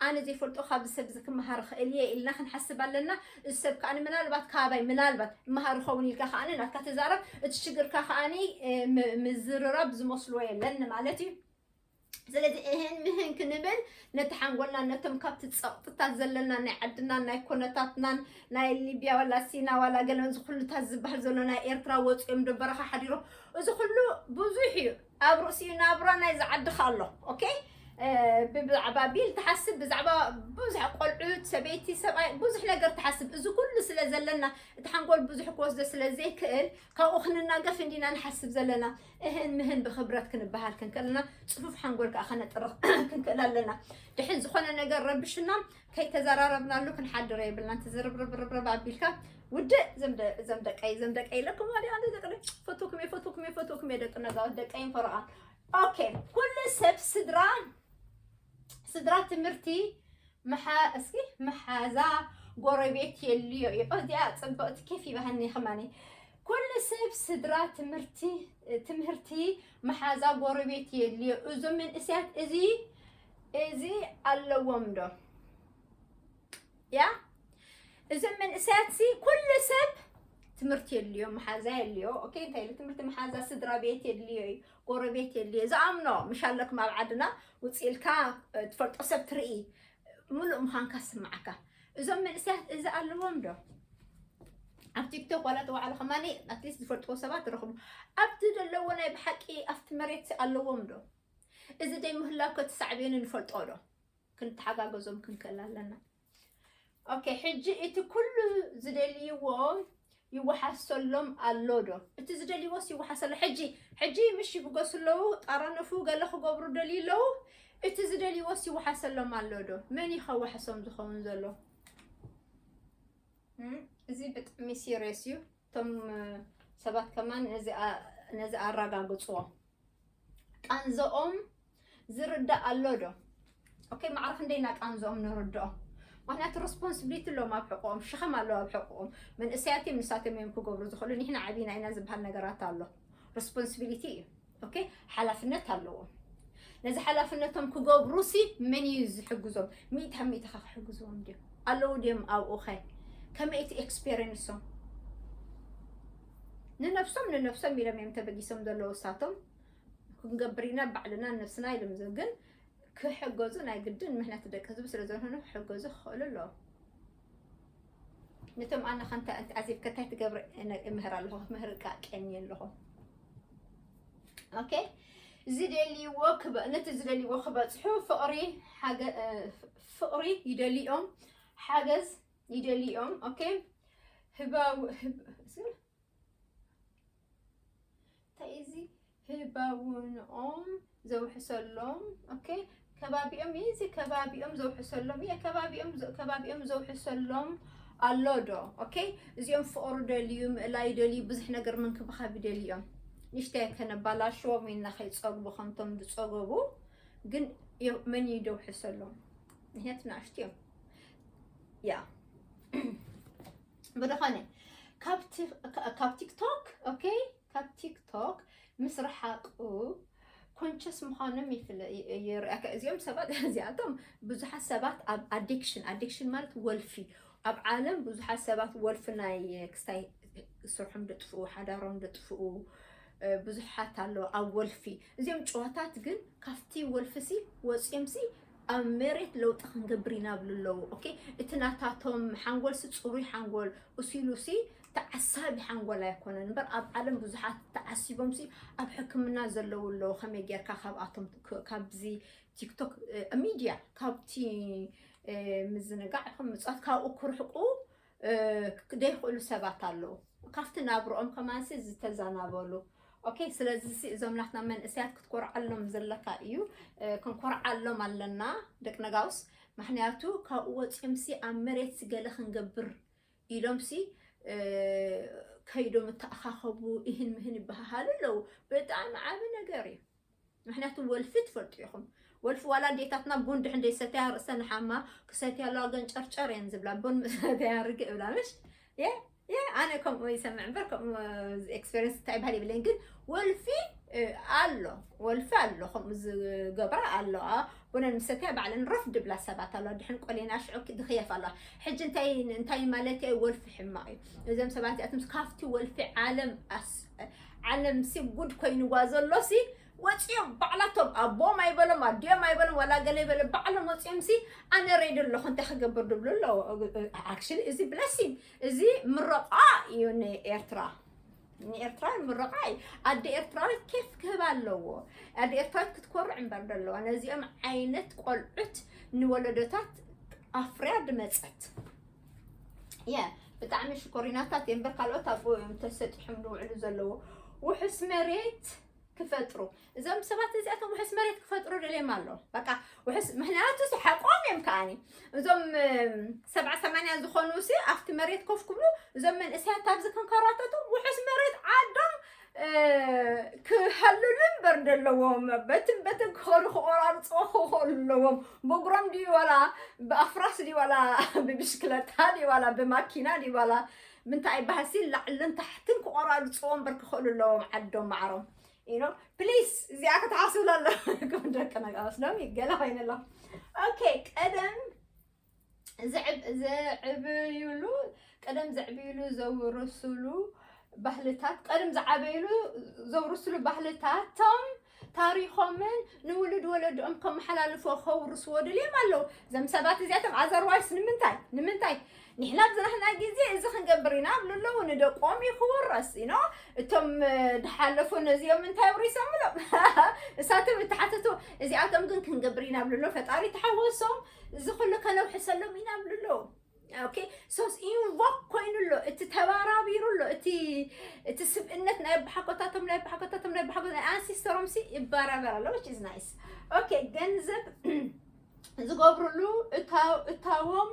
ኣነ ዘይፈልጦ ካብዚ ሰብ እዚ ክመሃር እኽእል እየ ኢልና ክንሓስብ ኣለና። እዚ ሰብ ከኣ ምናልባት ካባይ ምናልባት መሃር ይኸውን ኢልካ ከኣ ናትካ ትዛረብ፣ እቲ ሽግርካ ከኣ፣ እ፣ ም-፣ ምዝርራብ ዝመስልዎ የለን ማለት እዩ። ስለዚ እህን ምህን ክንብል ነቲ ሓንጎልና ነቶም ካብቲ ጸቕጥታት ዘለና ናይ ዓድና ናይ ኮነታትናን ናይ ሊብያ ዋላ ሲና ዋላ ገለ እዚ ኩሉታት ዝበሃል ዘሎ ናይ ኤርትራ ወጺኦም ዶ በረኻ ሓዲሮም እዚ ኩሉ ብዙሕ እዩ። ኣብ ርእሲኡ ናብራ ናይ ዝዓድኻ ኣሎ። ኦኬ፣ እ፣ ብዛዕባ ቢል ትሓስብ፣ ብዛዕባ ብዙሕ ቆልዑት፣ ሰበይቲ፣ ሰብኣይ፣ ብዙሕ ነገር ትሓስብ። እዚ ኩሉ ስለ ዘለና እቲ ሓንጎል ብዙሕ ክወስዶ ስለ ዘይክእል ካብኡ ክንናገፍ እንዲና ንሓስብ ዘለና። እህን ምህን ብኽብረት ክንበሃል ክንክእልና ጽፉፍ ሓንጎል ከኣ ከነጥርኽ ክንክእል ኣለና። ድሕን ዝኾነ ነገር ረብሽና ከይተዘራረብናሉ ክንሓድር የብልናን። ትዝርብርብርብርብ ኣቢልካ ውድእ። ዘም ደ-፣ ዘም ደቀይ፣ ዘም ደቀይ ኢለኩም ዋዲ ኣንደ ደቅለ። ፈቶኩም እየ፣ ፈቶኩም እየ፣ ፈቶኩም እየ ደቂ ነጋውት ደቀይን ፈረቓ። ኦኬ፣ ኩሉ ሰብ ስድራ ስድራ ትምህርቲ መሓ-፣ እስኪ መሓዛ ጎረቤት የልዮ እዩ። እዚኣ ጽብቕቲ ኬፍ ይበሃኒ ከማኒ። ኩሉ ሰብ ስድራ ትምህርቲ፣ ትምህርቲ መሓዛ ጎረቤት የልዮ። እዞም መንእሰያት እዚ፣ እዚ ኣለዎም ዶ? ያ? እዞም መንእሰያት ሲ ኩሉ ሰብ ትምህርቲ የድልዮ፣ መሓዛ የድልዮ። ኦኬ፣ እንታይ ኢሉ ትምህርቲ፣ መሓዛ፣ ስድራ ቤት የድልዮ እዩ፣ ጎረቤት የድልዮ። ዝኣምኖ ምሽ ኣለኩም ኣብ ዓድና ውፅእ ኢልካ፣ እ፣ ትፈልጦ ሰብ ትርኢ፣ ምሉእ ምዃንካ ዝስምዓካ። እዞም መንእሰያት እዚ ኣለዎም ዶ? ኣብ ቲክቶክ ዋላ ተባዕሉ ከማኒ ኣትሊስት ዝፈልጥዎ ሰባት ትረኽቡ። ኣብቲ ዘለዎ ናይ ብሓቂ ኣብቲ መሬት ኣለዎም ዶ? እዚ ደይ ምህላው ከቲ ሳዕቤኑ ንፈልጦ ዶ? ክንተሓጋገዞም ክንክእል ኣለና። ኦኬ፣ ሕጂ እቲ ኩሉ ዝደልይዎ ይወሓሰሎም ኣሎ ዶ? እቲ ዝደልይዎስ ይወሓሰሎ። ሕጂ፣ ሕጂ ምሽ ይብገሱ ኣለዉ፣ ጣራነፉ ገለ ክገብሩ ደልዩ ኣለዉ። እቲ ዝደልይዎስ ይወሓሰሎም ኣሎ ዶ? መን እዩ ከዋሕሶም ዝኸውን ዘሎ? እም፣ እዚ ብጣዕሚ ሲሪየስ እዩ። እቶም፣ እ፣ ሰባት ከማን ነዚ ኣ-፣ ነዚ ኣረጋግጽዎ። ቃንዘኦም ዝርዳእ ኣሎ ዶ? ኦኬ፣ ማዕረ ክንደይ ኢና ቃንዘኦም ንርድኦ? ምኽንያቱ ሬስፖንሲቢሊቲ ኣለዎም ኣብ ሕቖኦም፣ ሸኸም ኣለዎ ኣብ ሕቖኦም። መንእሰያት እዮም፣ ንሳቶም እዮም ክገብሩ ዝኽእሉ። ንሕና ዓቢና ኢና ዝበሃል ነገራት ኣሎ። ሬስፖንሲቢሊቲ እዩ። ኦኬ፣ ሓላፍነት ኣለዎም። ነዚ ሓላፍነቶም ክገብሩ ሲ መን እዩ ዝሕግዞም? ሚእቲ ካብ ሚእቲ ኸ ክሕግዝዎም ድዮም? ኣለዉ ድዮም ኣብኡ ኸ? ከመይ እቲ ኤክስፔሪንሶም? ንነብሶም፣ ንነብሶም ኢሎም እዮም ተበጊሶም ዘለዉ እሳቶም። ክንገብር ኢና ባዕልና ነብስና ኢሎም ዘ-፣ ግን ክሕገዙ ናይ ግድን ምሕነት ደቂ ህዝቢ ስለ ዝኾኑ ክሕገዙ ክኽእሉ ኣለዎም። ነቶም ኣነ ኸንታ ኣዚብከ እንታይ ትገብር እነ-፣ እምህር ኣለኹ፣ ክምህር ቃቄኒ ኣለኹ። ኦኬ፣ ዝደልይዎ ክበ-፣ ነቲ ዝደልይዎ ክበጽሑ ፍቕሪ፣ ሓገ-፣ እ፣ ፍቕሪ ይደልዮም፣ ሓገዝ ይደልዮም። ኦኬ፣ ህባው-፣ ህብ-፣ እንታይ እዚ ህባውንኦም ዘውሕሰሎም? ኦኬ፣ ከባቢኦም እዩ፣ እዚ ከባቢኦም ዘውሕሰሎም እዩ፣ ከባቢኦም ዘ-፣ ከባቢኦም ዘውሕሰሎም ኣሎ ዶ? ኦኬ፣ እዚኦም ፍቕሪ ደልዩ፣ ምእላይ ደልዩ፣ ብዙሕ ነገር ምንክብኻብ ይደልዩ እዮም። ንሽተይ ከነባላሽዎም ኢና ከይጸግቡ፣ ከምቶም ዝጸገቡ ግን ዮ-፣ መን እዩ ደውሕሰሎም? ምክንያቱ ንኣሽቱ እዮም። ያ። ብድኾነ፣ ካብ ቲ-፣ ካ-፣ ካብ ቲክቶክ፣ ኦኬ፣ ካብ ቲክቶክ ምስ ረሓቁ ኮንሸስ ምዃኖም ይፍለ-፣ ይ-፣ ይርኣካ። እዚኦም ሰባት፣ እዚኣቶም ብዙሓት ሰባት ኣብ ኣዲክሽን፣ ኣዲክሽን ማለት ወልፊ፣ ኣብ ዓለም ብዙሓት ሰባት ወልፊ ናይ ክስታይ ስርሖም ደጥፍኡ፣ ሓዳሮም ደጥፍኡ፣ እ፣ ብዙሓት ኣለዉ ኣብ ወልፊ። እዚኦም ጭዋታት ግን ካብቲ ወልፊ ሲ ወፂኦም ሲ ኣብ መሬት ለውጢ ክንገብር ኢና ብሉ ኣለዉ። ኦኬ፣ እቲ ናታቶም ሓንጎል ሲ ፅሩይ ሓንጎል፣ እሱ ኢሉ ሲ ተዓሳቢ ሓንጎል ኣይኮነን እምበር፣ ኣብ ዓለም ብዙሓት ተዓሲቦም ሲ ኣብ ሕክምና ዘለዉ ኣለዉ። ከመይ ጌርካ ካብኣቶም ክ-፣ ካብዚ ቲክቶክ፣ እ፣ ሚድያ፣ ካብቲ፣ እ፣ ምዝንጋዕ ይኹን ምጽዋት ካብኡ ክርሕቁ፣ እ፣ ክ-፣ ደይኽእሉ ሰባት ኣለዉ። ካብቲ ናብርኦም ከማንሲ ዝተዛናበሉ። ኦኬ፣ ስለዚ ሲ እዞም ናትና መንእሰያት ክትኮርዓሎም ዘለካ እዩ። እ፣ ክንኮርዓሎም ኣለና ደቂ ነጋውስ። ምክንያቱ ካብኡ ወጺኦም ሲ ኣብ መሬት ሲ ገለ ክንገብር ኢሎም ሲ፣ እ፣ ከይዶም እተኣኻኸቡ፣ ይህን ምህን ይበሃሃሉ ኣለዉ። ብጣዕሚ ዓቢ ነገር እዩ። ምክንያቱ ወልፊ ትፈልጡ ኢኹም። ወልፊ ዋላ ኣዴታትና ቡን ድሕን ደይሰተያ ርእሰን ሓማ፣ ክሰትያ ኣለዋ ገንጨርጨር እየን ዝብላ። ቡን ምስ ሰተያ ርግእ እብላ ምሽ? የ-፣ የ-፣ ኣነ ከምኡ ይሰምዕ እምበር ከምኡ ኤክስፔሪንስ እንታይ ይበሃል የብለይን። ግን ወልፊ፣ እ፣ ኣሎ። ወልፊ ኣሎ። ከምኡ ዝገብራ ኣለዋ። ቡነን ምስ ሰተያ ባዕለን ረፍ ድብላ ሰባት ኣለዋ። ድሕን ቆሌና ሽዑ ድኽየፍ ኣለዋ። ሕጂ እንታይ፣ እንታይ ማለት እዩ? ወልፊ ሕማቕ እዩ። እዞም ሰባት እዚኣቶም ካብቲ ወልፊ ዓለም ኣስ-፣ ዓለም ሲ ጉድ ኮይንዋ ዘሎ ሲ ወፂኦም ባዕላቶም ኣቦም ኣይበሎም ኣዲኦም ኣይበሎም ዋላ ገለ ይበለ ባዕሎም ወፂኦም ሲ ኣነ ሬዲ ኣለኹ እንታይ ክገብር ድብሉ ኣለዎ። ኣክሽሊ እዚ ብለሲንግ እዚ ምረቃ እዩ ንኤርትራ። ንኤርትራ ምረቃ እዩ። ኣደ ኤርትራዊት ኬፍ ክህባ ኣለዎ። ኣደ ኤርትራዊት ክትኮርዕ እምበር ደለዋ ነዚኦም ዓይነት ቆልዑት ንወለዶታት ኣፍርያ ድመጸት። የ ብጣዕሚ ሽኮሪናታት እየን እምበር ካልኦት ኣብኡ እዮም ተሰጢሖም ዝውዕሉ ዘለዎ። ውሑስ መሬት ክፈጥሩ እዞም ሰባት እዚኣቶም ውሑስ መሬት ክፈጥሩ ደልዮም ኣለዉ። በቃ ውሑስ ምክንያቱ ሲ ሓቆም እዮም ከዓኒ እዞም እም፣ ሰብዓ ሰማንያ ዝኾኑ ሲ ኣብቲ መሬት ኮፍ ክብሉ እዞም መንእሰያት ኣብዚ ክንከራተቱ ውሑስ መሬት ዓዶም እ፣ ክሃልሉ እምበር ደለዎም በትን በትን ክኸዱ ክቆራርፅዎ ክኸዱ ኣለዎም። ብእግሮም ድዩ ዋላ ብኣፍራስ ድዩ ዋላ ብብሽክለታ ድዩ ዋላ ብማኪና ድዩ ዋላ ምንታይ ይበሃል ሲ ላዕልን ታሕትን ክቆራርፅዎ እምበር ክኸዱ ኣለዎም ዓዶም ማዕሮም። ኢኖ ፕሊስ እዚኣ ክትሓስብሉ ኣለኩም ደቂ ነጋውስ ሎሚ ገለ ኮይነ ኣለኹ። ኦኬ ቀደም ዘዕብ-፣ ዘዕብዩሉ፣ ቀደም ዘዕብዩሉ ዘውርስሉ ባህልታት፣ ቀደም ዝዓበዩሉ ዘውርስሉ ባህልታቶም፣ ታሪኾምን ንውሉድ ወለዶኦም ከመሓላልፎ ከውርስዎ ደልዮም ኣለዉ። እዞም ሰባት እዚኣቶም ኣዘርዋይስ ንምንታይ? ንምንታይ? ንሕና ብዝረኽና ግዜ እዚ ክንገብር ኢና ኣብሉ ኣለዉ። ንደቆም እዩ ክውረስ፣ you know። እቶም፣ እ፣ ድሓለፉ ነዚኦም እንታይ ውሪሶምሎም? እሳቶም እተሓተቱ፣ እዚኣቶም ግን ክንገብር ኢና ኣብሉ ኣለዉ። ፈጣሪ ተሓወሶም፣ እዚ ኩሉ ከነውሕሰሎም ኢና ኣብሉ ኣለዉ። ኦኬ፣ ሶስ ኢንቮክ ኮይኑ ኣሎ፣ እቲ ተባራቢሩ ኣሎ፣ እቲ፣ እቲ ስብእነት ናይ ኣቦሓጎታቶም፣ ናይ ኣቦሓጎታቶም፣ ናይ ኣቦሓጎ-፣ ናይ ኣንሲስተሮም ሲ ይባራበር ኣሎ፣ which is nice። ኦኬ፣ ገንዘብ ዝገብሩሉ፣ እታ-፣ እታዎም፣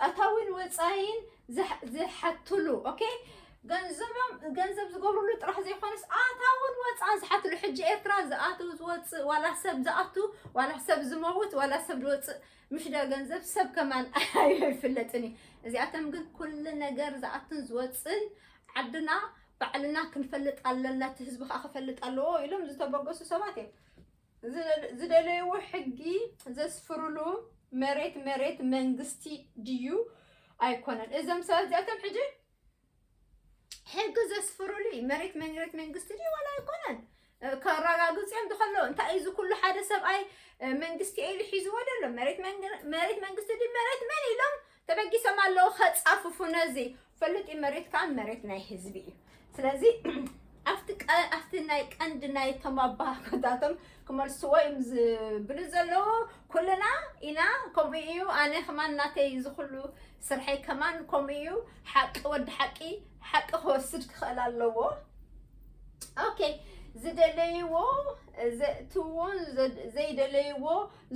ኣታዊን ወጻይን ዝሕ-፣ ዝሓትሉ፣ ኦኬ፣ ገንዘቦም፣ ገንዘብ ዝገብሩሉ ጥራሕ ዘይኮነስ ኣታውን ወጻን ዝሓትሉ። ሕጂ ኤርትራ ዝኣትው ዝወጽእ፣ ዋላ ሰብ ዝኣቱ፣ ዋላ ሰብ ዝመውት፣ ዋላ ሰብ ዝወጽእ፣ ምሽ ዳ ገንዘብ ሰብ ከማን ኣይፍለጥን እዩ። እዚኣቶም ግን ኩሉ ነገር ዝኣትን ዝወጽን ዓድና ባዕልና ክንፈልጥ ኣለና፣ እቲ ህዝቢ ከዓ ክፈልጥ ኣለዎ ኢሎም ዝተበገሱ ሰባት እዮም። ዝደ-፣ ዝደለይዎ ሕጊ ዘስፍሩሉ መሬት፣ መሬት መንግስቲ ድዩ ኣይኮነን? እዞም ሰባት እዚኣቶም ሕጂ ሕጊ ዘስፍሩሉ እዩ። መሬት፣ መሬት መንግስቲ ድዩ ዋላ ኣይኮነን? እ፣ ከረጋግጹ እዮም ዝኸለዉ። እንታይ እዩ እዚ ኩሉ ሓደ ሰብኣይ፣ እ፣ መንግስቲ ኢሉ ሒዝዎ ዘሎ? መሬት መንግ-፣ መሬት መንግስቲ ድዩ መሬት መን ኢሎም ተበጊሶም ኣለዉ ከጻፍፉ ነዚ። ፈልጥ እዩ፣ መሬት ከዓ መሬት ናይ ህዝቢ እዩ። ስለዚ ኣብቲ ቀ-፣ ኣብቲ ናይ ቀንዲ ናይ እቶም ኣባሃጎታቶም ክመልስዎ እዮም ዝብሉ ዘለዉ። ኩልና ኢና፣ ከምኡ እዩ። ኣነ ከማን ናተይ እዚ ኩሉ ስርሐይ ከማን ከምኡ እዩ። ሓቂ ወዲ ሓቂ፣ ሓቂ ክወስድ ክኽእል ኣለዎ። ኦኬ፣ ዝደለይዎ ዘእትዎን ዘድ-፣ ዘይደለይዎ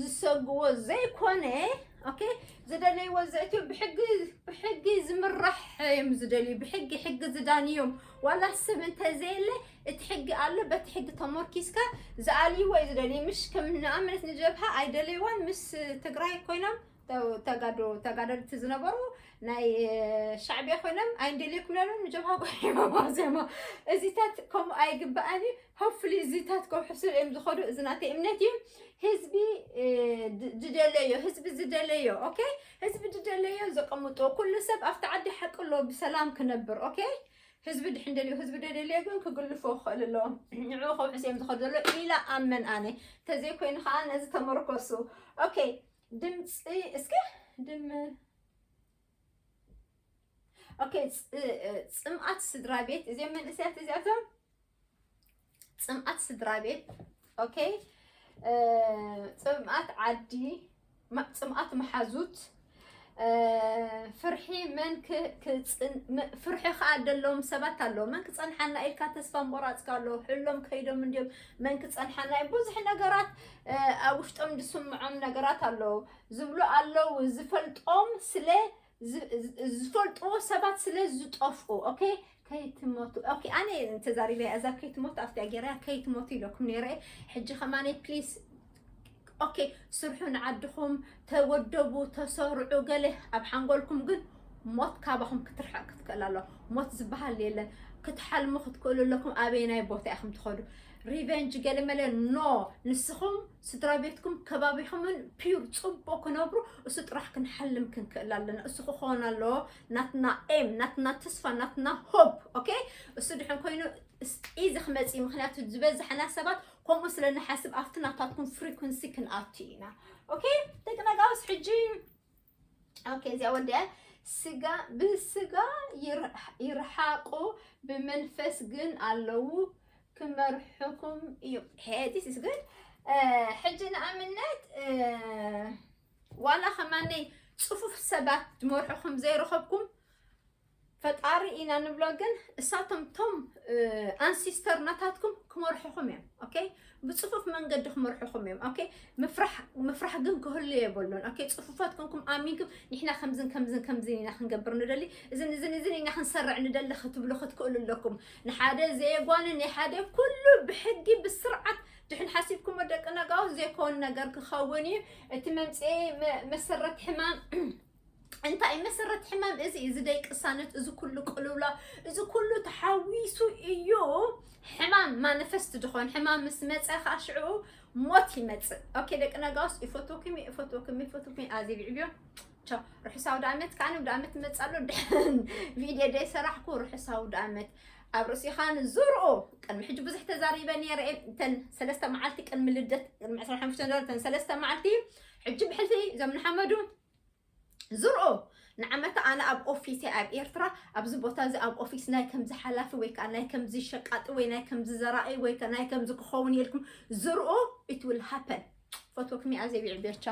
ዝሰግዎ ዘይኮነ፣ ኦኬ፣ ዝደለይዎ ዘእትዎ ብሕጊ፣ ብሕጊ ዝምራሕ እዮም ዝደልዩ፣ ብሕጊ፣ ሕጊ ዝዳንዮም። ዋላ ሰብ እንተዘየለ እቲ ሕጊ ኣሎ፣ በቲ ሕጊ ተመርኪስካ ዝኣልይዎ እዩ ዝደልዩ። ምሽ ከም ንኣብነት ንጀብሃ ኣይደለይዋን፣ ምስ ትግራይ ኮይኖም ተ-፣ ተጋዶ-፣ ተጋደልቲ ዝነበሩ ናይ፣ እ፣ ሻዕቢያ ኮይኖም ኣይንደልየኩም ነሎም ንጀብሃ ኮይኖም ዜማ። እዚታት ከምኡ ኣይግበኣን እዩ። ሆፕፉሊ እዚታት ከውሕሱ እዮም ዝኸዱ። እዚ ናተይ እምነት እዩ። ህዝቢ፣ እ፣ ድ-፣ ዝደለዮ፣ ህዝቢ ዝደለዮ፣ ኦኬ? ህዝቢ ዝደለዮ ዘቀምጦ። ኩሉ ሰብ ኣብቲ ዓዲ ሓቂ ኣለዎ ብሰላም ክነብር፣ ኦኬ? ህዝቢ ድሕን ደልዮ፣ ህዝቢ ደደልዮ ግን ክግልፎ ክኽእል ኣለዎ። ንዕኡ ከውሕስ እዮም ዝኸዱ ዘሎ ኢላ ኣመን ኣነ። እንተዘይኮይኑ ከዓ ነዚ ተመርኮሱ። ኦኬ፣ ድምፂ እስከ ድም-፣ ኦኬ፣ ፅ-፣ እ፣ ጽምኣት ስድራ ቤት፣ እዚኦም መንእሰያት እዚኣቶም ጽምኣት ስድራ ቤት፣ ኦኬ፣ እ፣ ጽምኣት ዓዲ፣ ማ-፣ ጽምኣት መሓዙት፣ እ፣ ፍርሒ መን ክ-፣ ክጽን-፣ መ-፣ ፍርሒ ከኣ ደለዎም ሰባት ኣለዉ። መን ክጸንሓና ኢልካ ተስፋ ምቑራጽ ከኣ ኣለዎ። ሕሎም ከይዶም እንድዮም፣ መን ክጸንሓና እዩ። ብዙሕ ነገራት፣ እ፣ ኣብ ውሽጦም ዝስምዖም ነገራት ኣለዉ። ዝብሉ ኣለዉ። ዝፈልጦም ስለ ዝ-፣ ዝ-፣ ዝፈልጥዎ ሰባት ስለ ዝጠፍኡ፣ ኦኬ? ከይትሞቱ። ኦኬ፣ ኣነ ተዛሪበ እያ፣ እዛ ከይትሞቱ ኣብቲ ኣገርያ ከይትሞቱ ኢለኩም ነይረ። ሕጂ ከማነ ፕሊስ፣ ኦኬ፣ ስርሑ ንዓድኹም፣ ተወደቡ፣ ተሰርዑ፣ ገለ ኣብ ሓንጎልኩም ግን ሞት ካባኹም ክትርሕቕ ክትክእል ኣሎ። ሞት ዝበሃል የለን። ክትሓልሙ ክትክእሉ ኣለኩም። ኣበየናይ ቦታ ኢኹም ትኸዱ? ሪቨንጅ ገለ መለ ኖ። ንስኹም ስድራ ቤትኩም ከባቢኹምን ፒውር ጽቡቕ ክነብሩ እሱ ጥራሕ ክንሓልም ክንክእል ኣለና። እሱ ክኾን ኣለዎ ናትና ኤም፣ ናትና ተስፋ፣ ናትና ሆፕ። ኦኬ፣ እሱ ድሕን ኮይኑ ኢዚ ክመጽእ እዩ። ምኽንያቱ ዝበዝሕና ሰባት ከምኡ ስለ ንሓስብ ኣብቲ ናታትኩም ፍሪኩንሲ ክንኣቱ ኢና። ኦኬ፣ ደቂ ነጋውስ ሕጂ ኦኬ፣ እዚኣ ወዲኣ። ስጋ፣ ብስጋ ይር-፣ ይርሓቁ፣ ብመንፈስ ግን ኣለዉ፣ ክመርሕኹም እዩ። Hey, this is good። እ፣ ሕጂ ንኣብነት፣ እ፣ ዋላ ከማነይ ጽፉፍ ሰባት ዝመርሑኹም ዘይረኸብኩም፣ ፈጣሪ ኢና ንብሎ፣ ግን እሳቶም ቶም፣ እ፣ ኣንሲስተር ናታትኩም ክመርሑኹም እዮም። ኦኬ፣ ብጽፉፍ መንገዲ ክመርሑኹም እዮም። ኦኬ፣ ምፍራሕ፣ ምፍራሕ ግን ክህሉ የብሉን። ኦኬ፣ ጽፉፋት ኮንኩም ኣሚንኩም ንሕና ከምዝን ከምዝን ከምዝን ኢና ክንገብር ንደሊ፣ እዝን እዝን እዝን ኢና ክንሰርዕ ንደሊ ክትብሉ ክትክእሉ ኣለኩም። ንሓደ ዘየጓንን ናይ ሓደ ኩሉ ብሕጊ ብስርዓት ድሕን ሓሲብኩሞ ደቂ ነጋውስ ዘይከውን ነገር ክኸውን እዩ። እቲ መምጽኤ መ-፣ መሰረት ሕማም እንታይ መሰረት ሕማም እዚ እዩ? እዚ ደይ ቅሳነት፣ እዚ ኩሉ ቅልውላ፣ እዚ ኩሉ ተሓዊሱ እዩ ሕማም ማኒፈስት ዝኾን። ሕማም ምስ መጸ ከዓ ሽዑ ሞት ይመጽእ። ኦኬ፣ ደቂ ነጋውስ ይፈትወኩም፣ ይፈትወኩም፣ ይፈትወኩም። ኣዚ ብዕብዮ ቻው። ርሑስ ኣውደ ዓመት። ከዓነ ኣውደ ዓመት መጻሎ ድሕን ቪድዮ ደይ ሰራሕኩ። ርሑስ ኣውደ ዓመት። ኣብ ርእሲኻን ዝርኦ ቅድሚ ሕጂ ብዙሕ ተዛሪበ ነይረ እየ። እተን ሰለስተ መዓልቲ ቅድሚ ልደት፣ ቅድሚ ዕስራን ሓሙሽተን ዶላር፣ እተን ሰለስተ መዓልቲ ሕጂ ብሕልፊ እዞም ንሓመዱ ዝርኦ ንዓመታ ኣነ ኣብ ኦፊስ እየ ኣብ ኤርትራ፣ ኣብዚ ቦታ እዚ ኣብ ኦፊስ ናይ ከምዚ ሓላፊ ወይ ከዓ ናይ ከምዚ ሸቃጢ ወይ ናይ ከምዚ ዘራኢ ወይ ከዓ ናይ ከምዚ ክኸውን እየ ኢልኩም ዝርኦ፣ it will happen። ፈትወኩም እየ። ኣዜብ ይዕብየቻ።